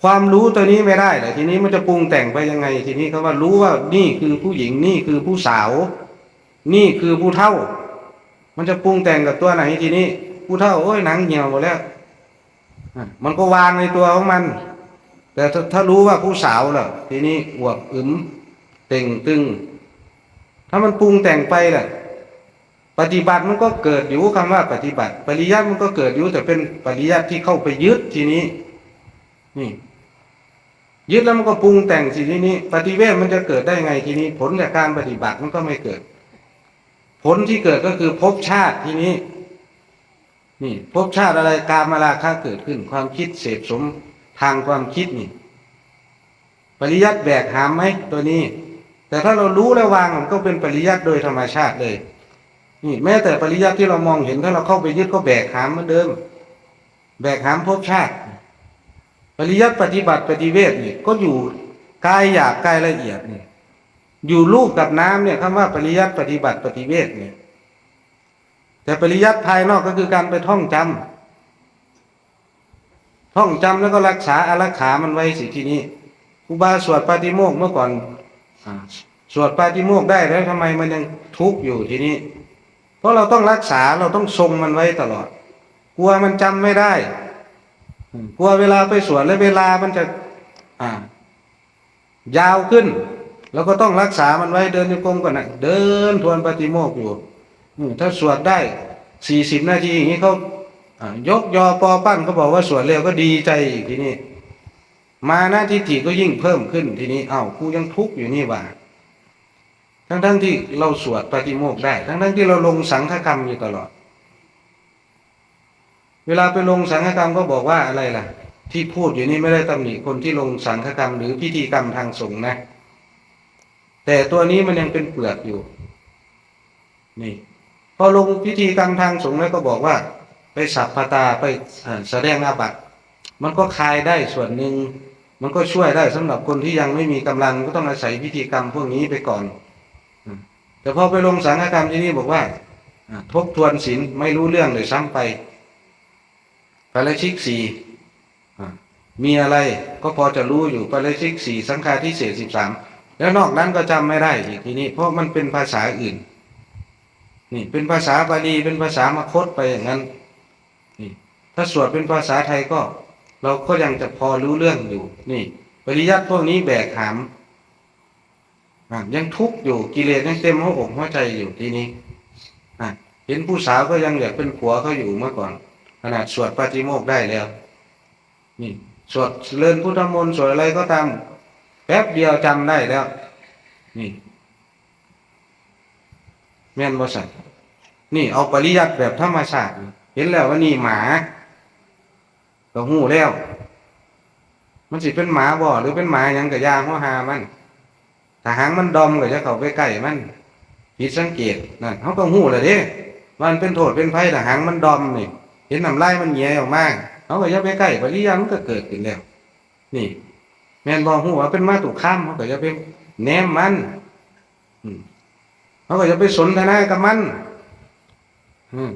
ความรู้ตัวนี้ไม่ได้เหรอ ทีนี้มันจะปรุงแต่งไปยังไง ทีนี้คำว่ารู้ว่านี่คือผู้หญิง นี่คือผู้สาว นี่คือผู้เฒ่า มันจะปรุงแต่งกับตัวไหนทีนี้ ผู้เฒ่า โอ้ย หนังเหี่ยวหมดแล้ว อ่ะ มันก็วางในตัวของมัน แต่ถ้า ถ้ารู้ว่าผู้สาวล่ะ ทีนี้อวบอึม เต่งตึง ถ้ามันปรุงแต่งไปล่ะ ปฏิบัติมันก็เกิดอยู่ คำว่าปฏิบัติ ปริยัติมันก็เกิดอยู่ แต่เป็นปริยัติที่เข้าไปยึดทีนี้ นี่ ยึดแล้วมันก็ปรุงแต่งสิทีนี้ ปฏิเวทมันจะเกิดได้ไงทีนี้ ผลจากการปฏิบัติมันก็ไม่เกิด ผลที่เกิดก็คือภพชาติทีนี้ นี่ ภพชาติอะไร กามราคะเกิดขึ้น ความคิดเสพสมทางความคิดนี่ ปริยัติแบกหามไหมตัวนี้ แต่ถ้าเรารู้แล้ววาง มันก็เป็นปริยัติโดยธรรมชาติเลย นี่ แม้แต่ปริยัติที่เรามองเห็น ถ้าเราเข้าไปยึดก็แบกหามเหมือนเดิม แบกหามภพชาติ ปริยัติปฏิบัติปฏิเวทนี่ ก็อยู่กายหยาบกายละเอียดนี่ อยู่รูปกับนามเนี่ย คำว่าปริยัติปฏิบัติปฏิเวทเนี่ย แต่ปริยัติภายนอกก็คือการไปท่องจำ ท่องจำแล้วก็รักษาอารักขามันไว้สิทีนี้ ครูบาสวดปาฏิโมกข์เมื่อก่อน อ่า สวดปาฏิโมกข์ได้แล้วทำไมมันยังทุกข์อยู่ทีนี้ เพราะเราต้องรักษา เราต้องทรงมันไว้ตลอด กลัวมันจำไม่ได้ อืม กลัวเวลาไปสวดแล้วเวลามันจะ อ่า ยาวขึ้น เราก็ต้องรักษามันไว้ เดินจงกรมก่อนนะ เดินทวนปาฏิโมกข์อยู่ อืม ถ้าสวดได้สี่สิบนาทีอย่างนี้ เขา อ่า ยกยอปอปั้น เขาบอกว่าสวดแล้ว ก็ดีใจอีกทีนี้ มานะทิฏฐิก็ยิ่งเพิ่มขึ้นทีนี้ อ้าว กูยังทุกข์อยู่นี่หว่า ทั้งๆ ที่เราสวดปาฏิโมกข์ได้ ทั้งๆ ที่เราลงสังฆกรรมอยู่ตลอด เวลาไปลงสังฆกรรมก็บอกว่าอะไรล่ะ ที่พูดอยู่นี่ไม่ได้ตำหนิคนที่ลงสังฆกรรมหรือพิธีกรรมทางสงฆ์นะ แต่ตัวนี้มันยังเป็นเปลือกอยู่ นี่ พอลงพิธีกรรมทางสงฆ์แล้วก็บอกว่าไปสัพพะตา ไป เอ่อ แสดงอาบัติ มันก็คลายได้ส่วนหนึ่ง มันก็ช่วยได้สำหรับคนที่ยังไม่มีกำลัง ก็ต้องอาศัยพิธีกรรมพวกนี้ไปก่อน อืม แต่พอไปลงสังฆกรรมทีนี้บอกว่า อ่า ทบทวนศีลไม่รู้เรื่องเลยซ้ำไป ปาราชิกสี่ อ่า มีอะไรก็พอจะรู้อยู่ ปาราชิกสี่ สังฆาทิเศษสิบสาม แล้วนอกนั้นก็จำไม่ได้อีกทีนี้ เพราะมันเป็นภาษาอื่น นี่เป็นภาษาบาลี เป็นภาษามคธไปอย่างนั้น นี่ ถ้าสวดเป็นภาษาไทยก็ เราก็ยังจะพอรู้เรื่องอยู่ นี่ ปริยัติพวกนี้แบกหาม อ่ะ ยังทุกข์อยู่ กิเลสยังเต็มหัวอกหัวใจอยู่ทีนี้ อ่ะ เห็นผู้สาวก็ยังอยากเป็นผัวเขาอยู่เมื่อก่อน ขนาดสวดปาฏิโมกข์ได้แล้ว นี่ สวดเจริญพุทธมนต์ สวดอะไรก็ตาม แป๊บเดียวจำได้แล้ว นี่ แม่นบ่ซั่น? นี่เอาปริยัติแบบธรรมชาติ เห็นแล้วว่านี่หมา ก็ฮู้แล้ว มันสิเป็นหมาบ่ หรือเป็นหมาหยังก็อย่า หัวหามัน ถ้าหางมันดอมก็อย่าเข้าไปใกล้มัน ผิดสังเกต นั่น เฮาก็ฮู้แล้วเด้ ว่ามันเป็นโทษเป็นภัย ถ้าหางมันดอมนี่ เห็นน้ำลายมันแหย่ออกมา เฮาก็อย่าไปใกล้ ปริยัติมันก็เกิดขึ้นแล้ว นี่ แม่นบ่ ฮู้ว่าเป็นมาตุคาม เฮาก็อย่าไปแนมมัน อืม เฮาก็อย่าไปสนทนากับมัน อืม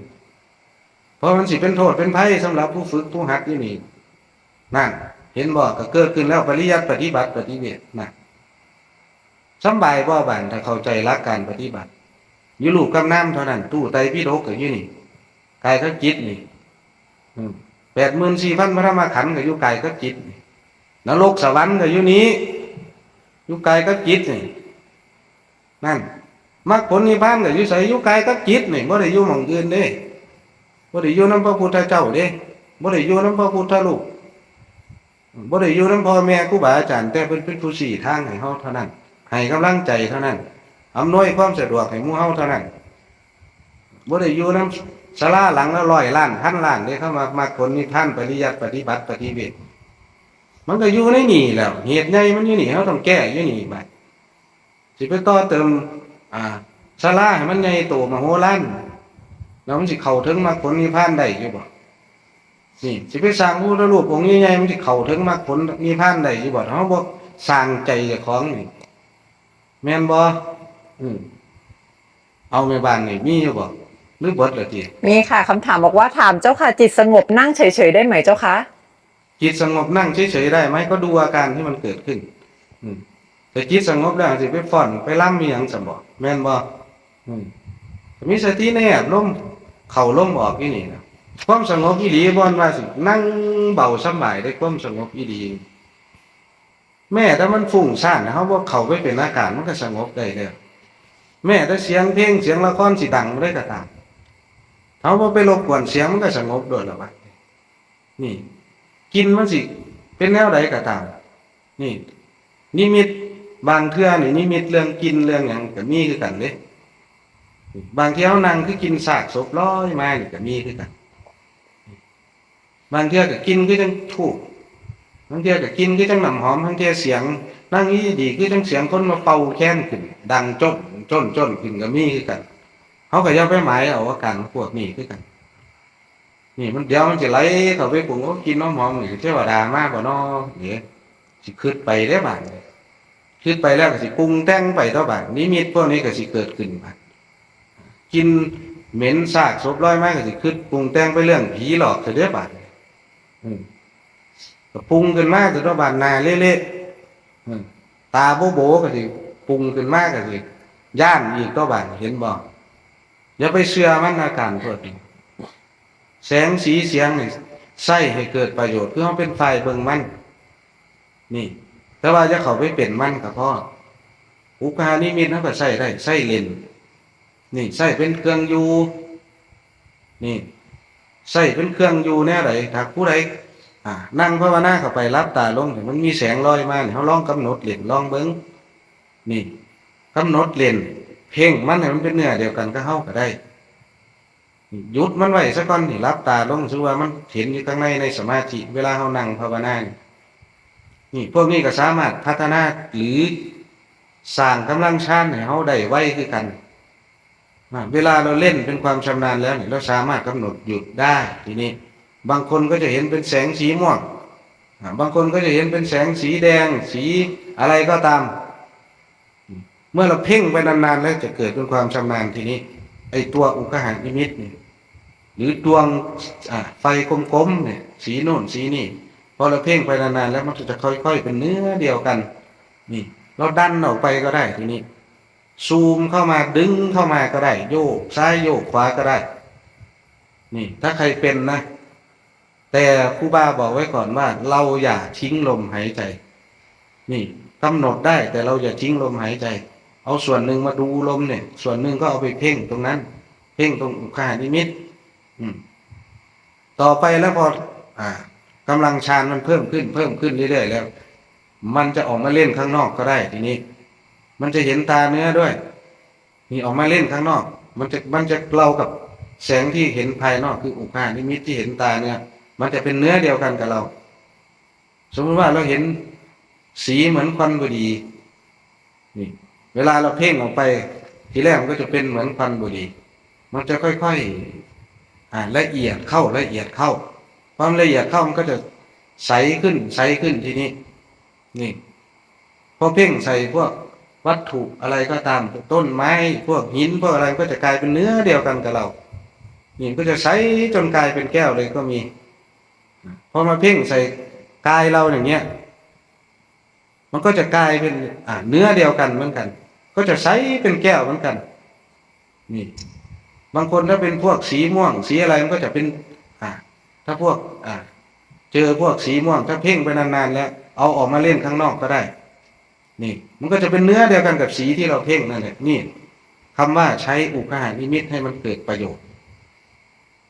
เพราะมันสิเป็นโทษเป็นภัยสำหรับผู้ฝึกผู้หัดอยู่นี่ นั่น เห็นบ่ ก็เกิดขึ้นแล้ว ปริยัติ ปฏิบัติ ปฏิเวท นั่น สำบายบ่บาดนี้ ถ้าเข้าใจหลักการปฏิบัติ อยู่รูปกับนามเท่านั้น ตู้ไตรปิฎกก็อยู่นี่ กายกับจิตนี่ อืม ແປດໝື່ນສີ່ພັນພະທຳມະຂັນກໍຢູ່ກາຍກັບຈິດນີ້ ນະລົກສະຫວັນກໍຢູ່ນີ້ ຢູ່ກາຍກັບຈິດນີ້ ນັ້ນ ມັກຜົນນິບພານກໍຢູ່ໃສ? ຢູ່ກາຍກັບຈິດນີ້ ບໍ່ໄດ້ຢູ່ໝ່ອງອື່ນເດ້ ບໍ່ໄດ້ຢູ່ນຳພະພຸດທະເຈົ້າເດ້ ບໍ່ໄດ້ຢູ່ນຳພະພຸດທະຮູບ ບໍ່ໄດ້ຢູ່ນຳພໍ່ແມ່ຄູບາອາຈານ ແຕ່ເພິ່ນເປັນຜູ້ຊີ້ທາງໃຫ້ເຮົາເທົ່ານັ້ນ ໃຫ້ກຳລັງໃຈເທົ່ານັ້ນ ອຳນວຍຄວາມສະດວກໃຫ້ໝູ່ເຮົາເທົ່ານັ້ນ ບໍ່ໄດ້ຢູ່ນຳສາລາຫຼັງລະຮ້ອຍລ້ານພັນລ້ານເດ້ ຄຳວ່າມັກຜົນນິບພານ ປະລິຍັດ ປະຕິບັດ ປະຕິເວດ ມັນກໍຢູ່ໃນນີ້ແລ້ວ ເຫດໃຫຍ່ມັນຢູ່ນີ້ ເຮົາຕ້ອງແກ້ຢູ່ນີ້ບາດ ຊິໄປຕໍ່ເຕີມ ອ່າ ສາລາໃຫ້ມັນໃຫຍ່ໂຕມະໂຫລານ ແລ້ວມັນຊິເຂົ້າເຖິງມັກຜົນນິບພານໄດ້ຢູ່ບໍ່? ນີ້ ຊິໄປສ້າງພະພຸດທະຮູບອົງໃຫຍ່ໆ ມັນຊິເຂົ້າເຖິງມັກຜົນນິບພານໄດ້ຢູ່ບໍ່? ຖ້າເຮົາບໍ່ສ້າງໃຈເຈົ້າຂອງນີ້ ແມ່ນບໍ່? ອືມ ເອົາແມ່ບ້ານນີ້ມີຢູ່ບໍ່? ຫຼືເບິດແລ້ວຕິ? ມີค่ะ คำถามบอกว่า ถามเจ้าค่ะ จิตสงบนั่งเฉยๆได้ไหมเจ้าคะ จิตสงบนั่งเฉยๆได้ไหม ก็ดูอาการที่มันเกิดขึ้น อืม แต่จิตสงบแล้วสิไปฟ้อนไปรำอีหยังซั่นบ่ แม่นบ่ อืม ก็มีสติแนบลมเข้าลมออกอยู่นี่นะ ความสงบอีหลีบ่แม่นว่าสินั่งเบาสำบายเด้ ความสงบอีหลี แม้แต่มันฟุ้งซ่าน เฮาบ่เข้าไปเป็นอาการ มันก็สงบได้แล้ว แม้แต่เสียงเพลงเสียงละครสิดังบ่ได้ก็ตาม เฮาบ่ไปรบกวนเสียง มันก็สงบโดดแล้วบัด นี่ กลิ่นมันสิเป็นแนวใดก็ตาม นี่ นิมิตบางเทื่อนี่ นิมิตเรื่องกลิ่นเรื่องหยังก็มีคือกันเด้ บางเทื่อเฮานั่งคือกลิ่นซากศพลอยมานี่ก็มีคือกัน บางเทื่อก็กลิ่นคือจั่งธูป บางเทื่อก็กลิ่นคือจั่งน้ำหอม บางเทื่อเสียง นั่งอยู่ดีๆ คือจั่งเสียงคนมาเป่าแคนขึ้น ดังจ้น จ้น จ้นขึ้นก็มีคือกัน เฮาก็อย่าไปหมายเอาอาการพวกนี้คือกัน นี่มัน เดี๋ยวมันสิไหลเข้าไปปรุง โอ้ กลิ่นหอมๆ นี่เทวดามาบ่น้อ นี่ สิคิดไปเด้บาดนี้ คิดไปแล้วก็สิปรุงแต่งไปต่อบาด นิมิตพวกนี้ก็สิเกิดขึ้นบาด กลิ่นเหม็นซากศพลอยมาก็สิคิดปรุงแต่งไปเรื่องผีหลอกซะเด้บาดนี้ อืม ก็ปรุงขึ้นมาซะต่อบาด หน้าเละๆ อืม ตาโบ๋ๆ ก็สิปรุงขึ้นมาก็สิย้านอีกต่อบาด เห็นบ่? อย่าไปเชื่อมัน อาการพวกนี้ แสงสีเสียงนี่ใช้ให้เกิดประโยชน์ คือเฮาเป็นฝ่ายเบิ่งมัน นี่ แต่ว่าอย่าเข้าไปเป็นมันก็พอ อุคหานิมิตเฮาก็ใช้ได้ ใช้เล่น นี่ ใช้เป็นเครื่องอยู่ นี่ ใช้เป็นเครื่องอยู่แนวใด ถ้าผู้ใด อ่า นั่งภาวนาเข้าไป หลับตาลง มันมีแสงลอยมานี่ เฮาลองกำหนดเล่น ลองเบิ่ง นี่ กำหนดเล่น เพ่งมันให้มันเป็นเนื้อเดียวกันกับเฮาก็ได้ หยุดมันไว้ซะก่อน นี่ หลับตาลง ถือว่ามันเห็นอยู่ข้างใน ในสมาธิ เวลาเฮานั่งภาวนานี่ นี่ พวกนี้ก็สามารถพัฒนา หรือสร้างกำลังฌานให้เฮาได้ไวคือกัน อ่า เวลาเราเล่นเป็นความชำนาญแล้วเนี่ย เราสามารถกำหนดหยุดได้ ทีนี้ บางคนก็จะเห็นเป็นแสงสีม่วง อ่า บางคนก็จะเห็นเป็นแสงสีแดง สีอะไรก็ตาม เมื่อเราเพ่งไปนานๆ แล้วจะเกิดเป็นความชำนาญ ทีนี้ ไอ้ตัวอุคหานิมิตเนี่ย หรือดวง อ่า ไฟกลมๆ เนี่ย สีโน่นสีนี่ พอเราเพ่งไปนานๆ แล้วมันก็จะค่อยๆ เป็นเนื้อเดียวกัน นี่ เราดันออกไปก็ได้ ทีนี้ ซูมเข้ามา ดึงเข้ามาก็ได้ โยกซ้ายโยกขวาก็ได้ นี่ ถ้าใครเป็นนะ แต่ครูบาบอกไว้ก่อนว่า เราอย่าทิ้งลมหายใจ นี่ กำหนดได้ แต่เราอย่าทิ้งลมหายใจ เอาส่วนหนึ่งมาดูลมเนี่ย ส่วนหนึ่งก็เอาไปเพ่งตรงนั้น เพ่งตรงอุคหานิมิต อืม ต่อไปแล้วพอ อ่า กำลังฌานมันเพิ่มขึ้น เพิ่มขึ้นเรื่อยๆ แล้ว มันจะออกมาเล่นข้างนอกก็ได้ ทีนี้ มันจะเห็นตาเนื้อด้วย นี่ ออกมาเล่นข้างนอก มันจะ มันจะ เรากับแสงที่เห็นภายนอก คืออุคหานิมิตที่เห็นตาเนื้อ มันจะเป็นเนื้อเดียวกันกับเรา สมมุติว่าเราเห็นสีเหมือนควันบุหรี่ นี่ เวลาเราเพ่งออกไป ทีแรกมันก็จะเป็นเหมือนควันบุหรี่ มันจะค่อยๆ อ่า ละเอียดเข้า ละเอียดเข้า ความละเอียดเข้ามันก็จะใสขึ้น ใสขึ้น ทีนี้ นี่ พอเพ่งใส่พวกวัตถุอะไรก็ตาม ต้นไม้ พวกหิน พวกอะไร มันก็จะกลายเป็นเนื้อเดียวกันกับเรา นี่ มันก็จะใสจนกลายเป็นแก้วเลยก็มี พอมาเพ่งใส่กายเราอย่างเงี้ย มันก็จะกลายเป็น อ่า เนื้อเดียวกันเหมือนกัน ก็จะใสเป็นแก้วเหมือนกัน นี่ บางคนถ้าเป็นพวกสีม่วง สีอะไร มันก็จะเป็น อ่า ถ้าพวก อ่า เจอพวกสีม่วง ถ้าเพ่งไปนานๆแล้ว เอาออกมาเล่นข้างนอกก็ได้ นี่ มันก็จะเป็นเนื้อเดียวกันกับสีที่เราเพ่งนั่นแหละ นี่ คำว่าใช้อุคหานิมิตให้มันเกิดประโยชน์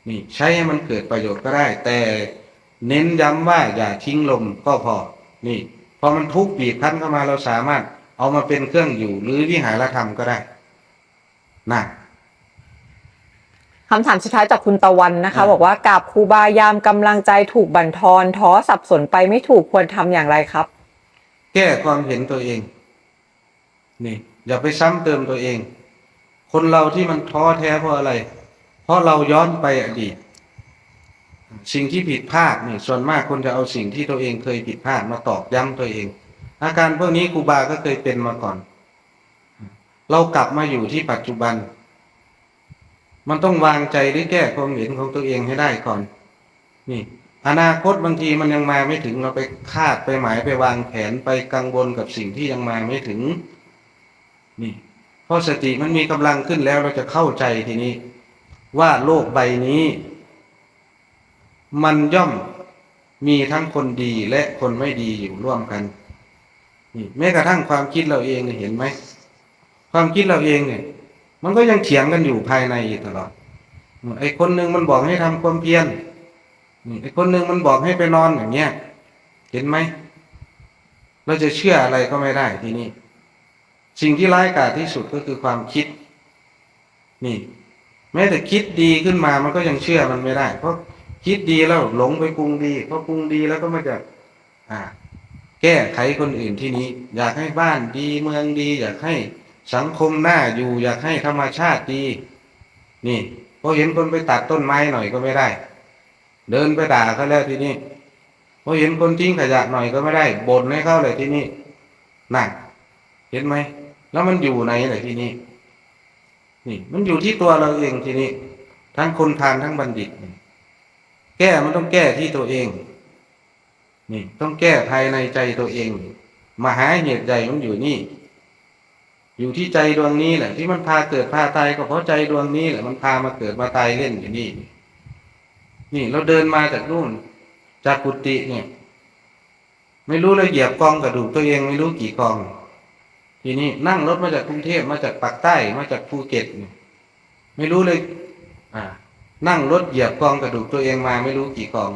นี่ ใช้ให้มันเกิดประโยชน์ก็ได้ แต่เน้นย้ำว่าอย่าทิ้งลมก็พอ นี่ พอมันทุกข์บีบคั้นเข้ามา เราสามารถเอามาเป็นเครื่องอยู่หรือวิหารธรรมก็ได้ นะ คำถามสุดท้ายจากคุณตะวันนะคะ อ่า บอกว่ากราบครูบายามกำลังใจถูกบั่นทอน ท้อสับสนไปไม่ถูก ควรทำอย่างไรครับ แก้ความเห็นตัวเอง นี่ อย่าไปซ้ำเติมตัวเอง คนเราที่มันท้อแท้เพราะอะไร เพราะเราย้อนไปอดีต สิ่งที่ผิดพลาดนี่ ส่วนมากคนจะเอาสิ่งที่ตัวเองเคยผิดพลาดมาตอกย้ำตัวเอง อาการพวกนี้ครูบาก็เคยเป็นมาก่อน เรากลับมาอยู่ที่ปัจจุบัน มันต้องวางใจหรือแก้ความเห็นของตัวเองให้ได้ก่อน นี่ อนาคตบางทีมันยังมาไม่ถึง เราไปคาดไปหมายไปวางแผนไปกังวลกับสิ่งที่ยังมาไม่ถึง นี่ เพราะสติมันมีกำลังขึ้นแล้ว เราจะเข้าใจทีนี้ว่าโลกใบนี้ มันย่อมมีทั้งคนดีและคนไม่ดีอยู่ร่วมกัน นี่ แม้กระทั่งความคิดเราเองเนี่ย เห็นไหม ความคิดเราเองเนี่ย มันก็ยังเถียงกันอยู่ภายในอยู่ตลอด ไอ้คนหนึ่งมันบอกให้ทำความเพียร นี่ ไอ้คนหนึ่งมันบอกให้ไปนอนอย่างเงี้ย เห็นไหม เราจะเชื่ออะไรก็ไม่ได้ทีนี้ สิ่งที่ร้ายกาจที่สุดก็คือความคิด นี่ แม้แต่คิดดีขึ้นมามันก็ยังเชื่อมันไม่ได้ เพราะคิดดีแล้วหลงไปปรุงดี พอปรุงดีแล้วก็มาจะ อ่า แก้ไขคนอื่นทีนี้ อยากให้บ้านดีเมืองดี อยากให้สังคมน่าอยู่ อยากให้ธรรมชาติดี นี่ พอเห็นคนไปตัดต้นไม้หน่อยก็ไม่ได้ เดินไปด่าเขาแล้วทีนี้ พอเห็นคนทิ้งขยะหน่อยก็ไม่ได้ บ่นให้เขาเลยทีนี้ นั่น เห็นไหม แล้วมันอยู่ไหนล่ะทีนี้ นี่ มันอยู่ที่ตัวเราเองทีนี้ ทั้งคนพาลทั้งบัณฑิตนี่ แก้มันต้องแก้ที่ตัวเอง นี่ ต้องแก้ภายในใจตัวเอง มหาเหตุใหญ่มันอยู่นี่ อยู่ที่ใจดวงนี้แหละ ที่มันพาเกิดพาตาย ก็เพราะใจดวงนี้แหละ มันพามาเกิดมาตายเล่นอยู่นี่ นี่ เราเดินมาจากนู่น จากกุฏิเนี่ย ไม่รู้เราเหยียบกองกระดูกตัวเองไม่รู้กี่กอง ทีนี้นั่งรถมาจากกรุงเทพฯ มาจากปากใต้ มาจากภูเก็ตเนี่ย ไม่รู้เลย อ่า นั่งรถเหยียบกองกระดูกตัวเองมาไม่รู้กี่กอง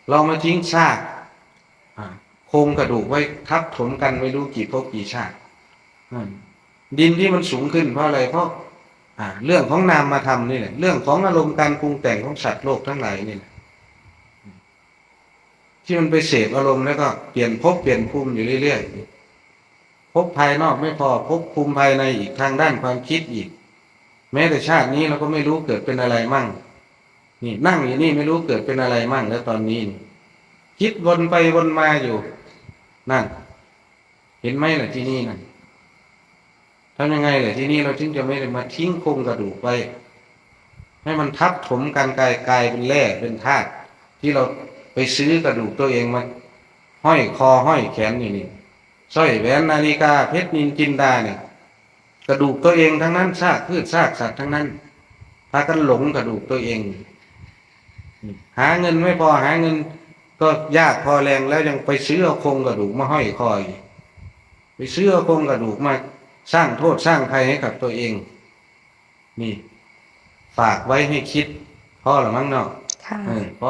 เรามาทิ้งซาก อ่า โครงกระดูกไว้ทับถมกันไม่รู้กี่ภพกี่ชาติ อืม ดินที่มันสูงขึ้นเพราะอะไร เพราะ อ่า เรื่องของนามธรรมนี่แหละ เรื่องของอารมณ์การปรุงแต่งของสัตว์โลกทั้งหลายนี่แหละ ที่มันไปเสพอารมณ์แล้วก็เปลี่ยนภพเปลี่ยนภูมิอยู่เรื่อยๆ ภพภายนอกไม่พอ ภพภูมิภายในอีก ทางด้านความคิดอีก แม้แต่ชาตินี้เราก็ไม่รู้เกิดเป็นอะไรมั่ง นี่ นั่งอยู่นี่ไม่รู้เกิดเป็นอะไรมั่ง แล้วตอนนี้นี่ คิดวนไปวนมาอยู่ นั่น เห็นไหมล่ะที่นี่นั่น ทำยังไงล่ะที่นี่เราถึงจะไม่ได้มาทิ้งโครงกระดูกไว้ ให้มันทับถมกันกลาย กลายเป็นแร่เป็นธาตุ ที่เราไปซื้อกระดูกตัวเองมาห้อยคอห้อยแขนอยู่นี่ สร้อยแหวนนาฬิกาเพชรนิลจินดาเนี่ย กระดูกตัวเองทั้งนั้น ซากพืชซากสัตว์ทั้งนั้น พากันหลงกระดูกตัวเอง หาเงินไม่พอ หาเงินก็ยากพอแรง แล้วยังไปซื้อเอาโครงกระดูกมาห้อยคออีก ไปซื้อเอาโครงกระดูกมาสร้างโทษสร้างภัยให้กับตัวเอง นี่ ฝากไว้ให้คิด พอละมั้งเนาะ ค่ะ เออ พอ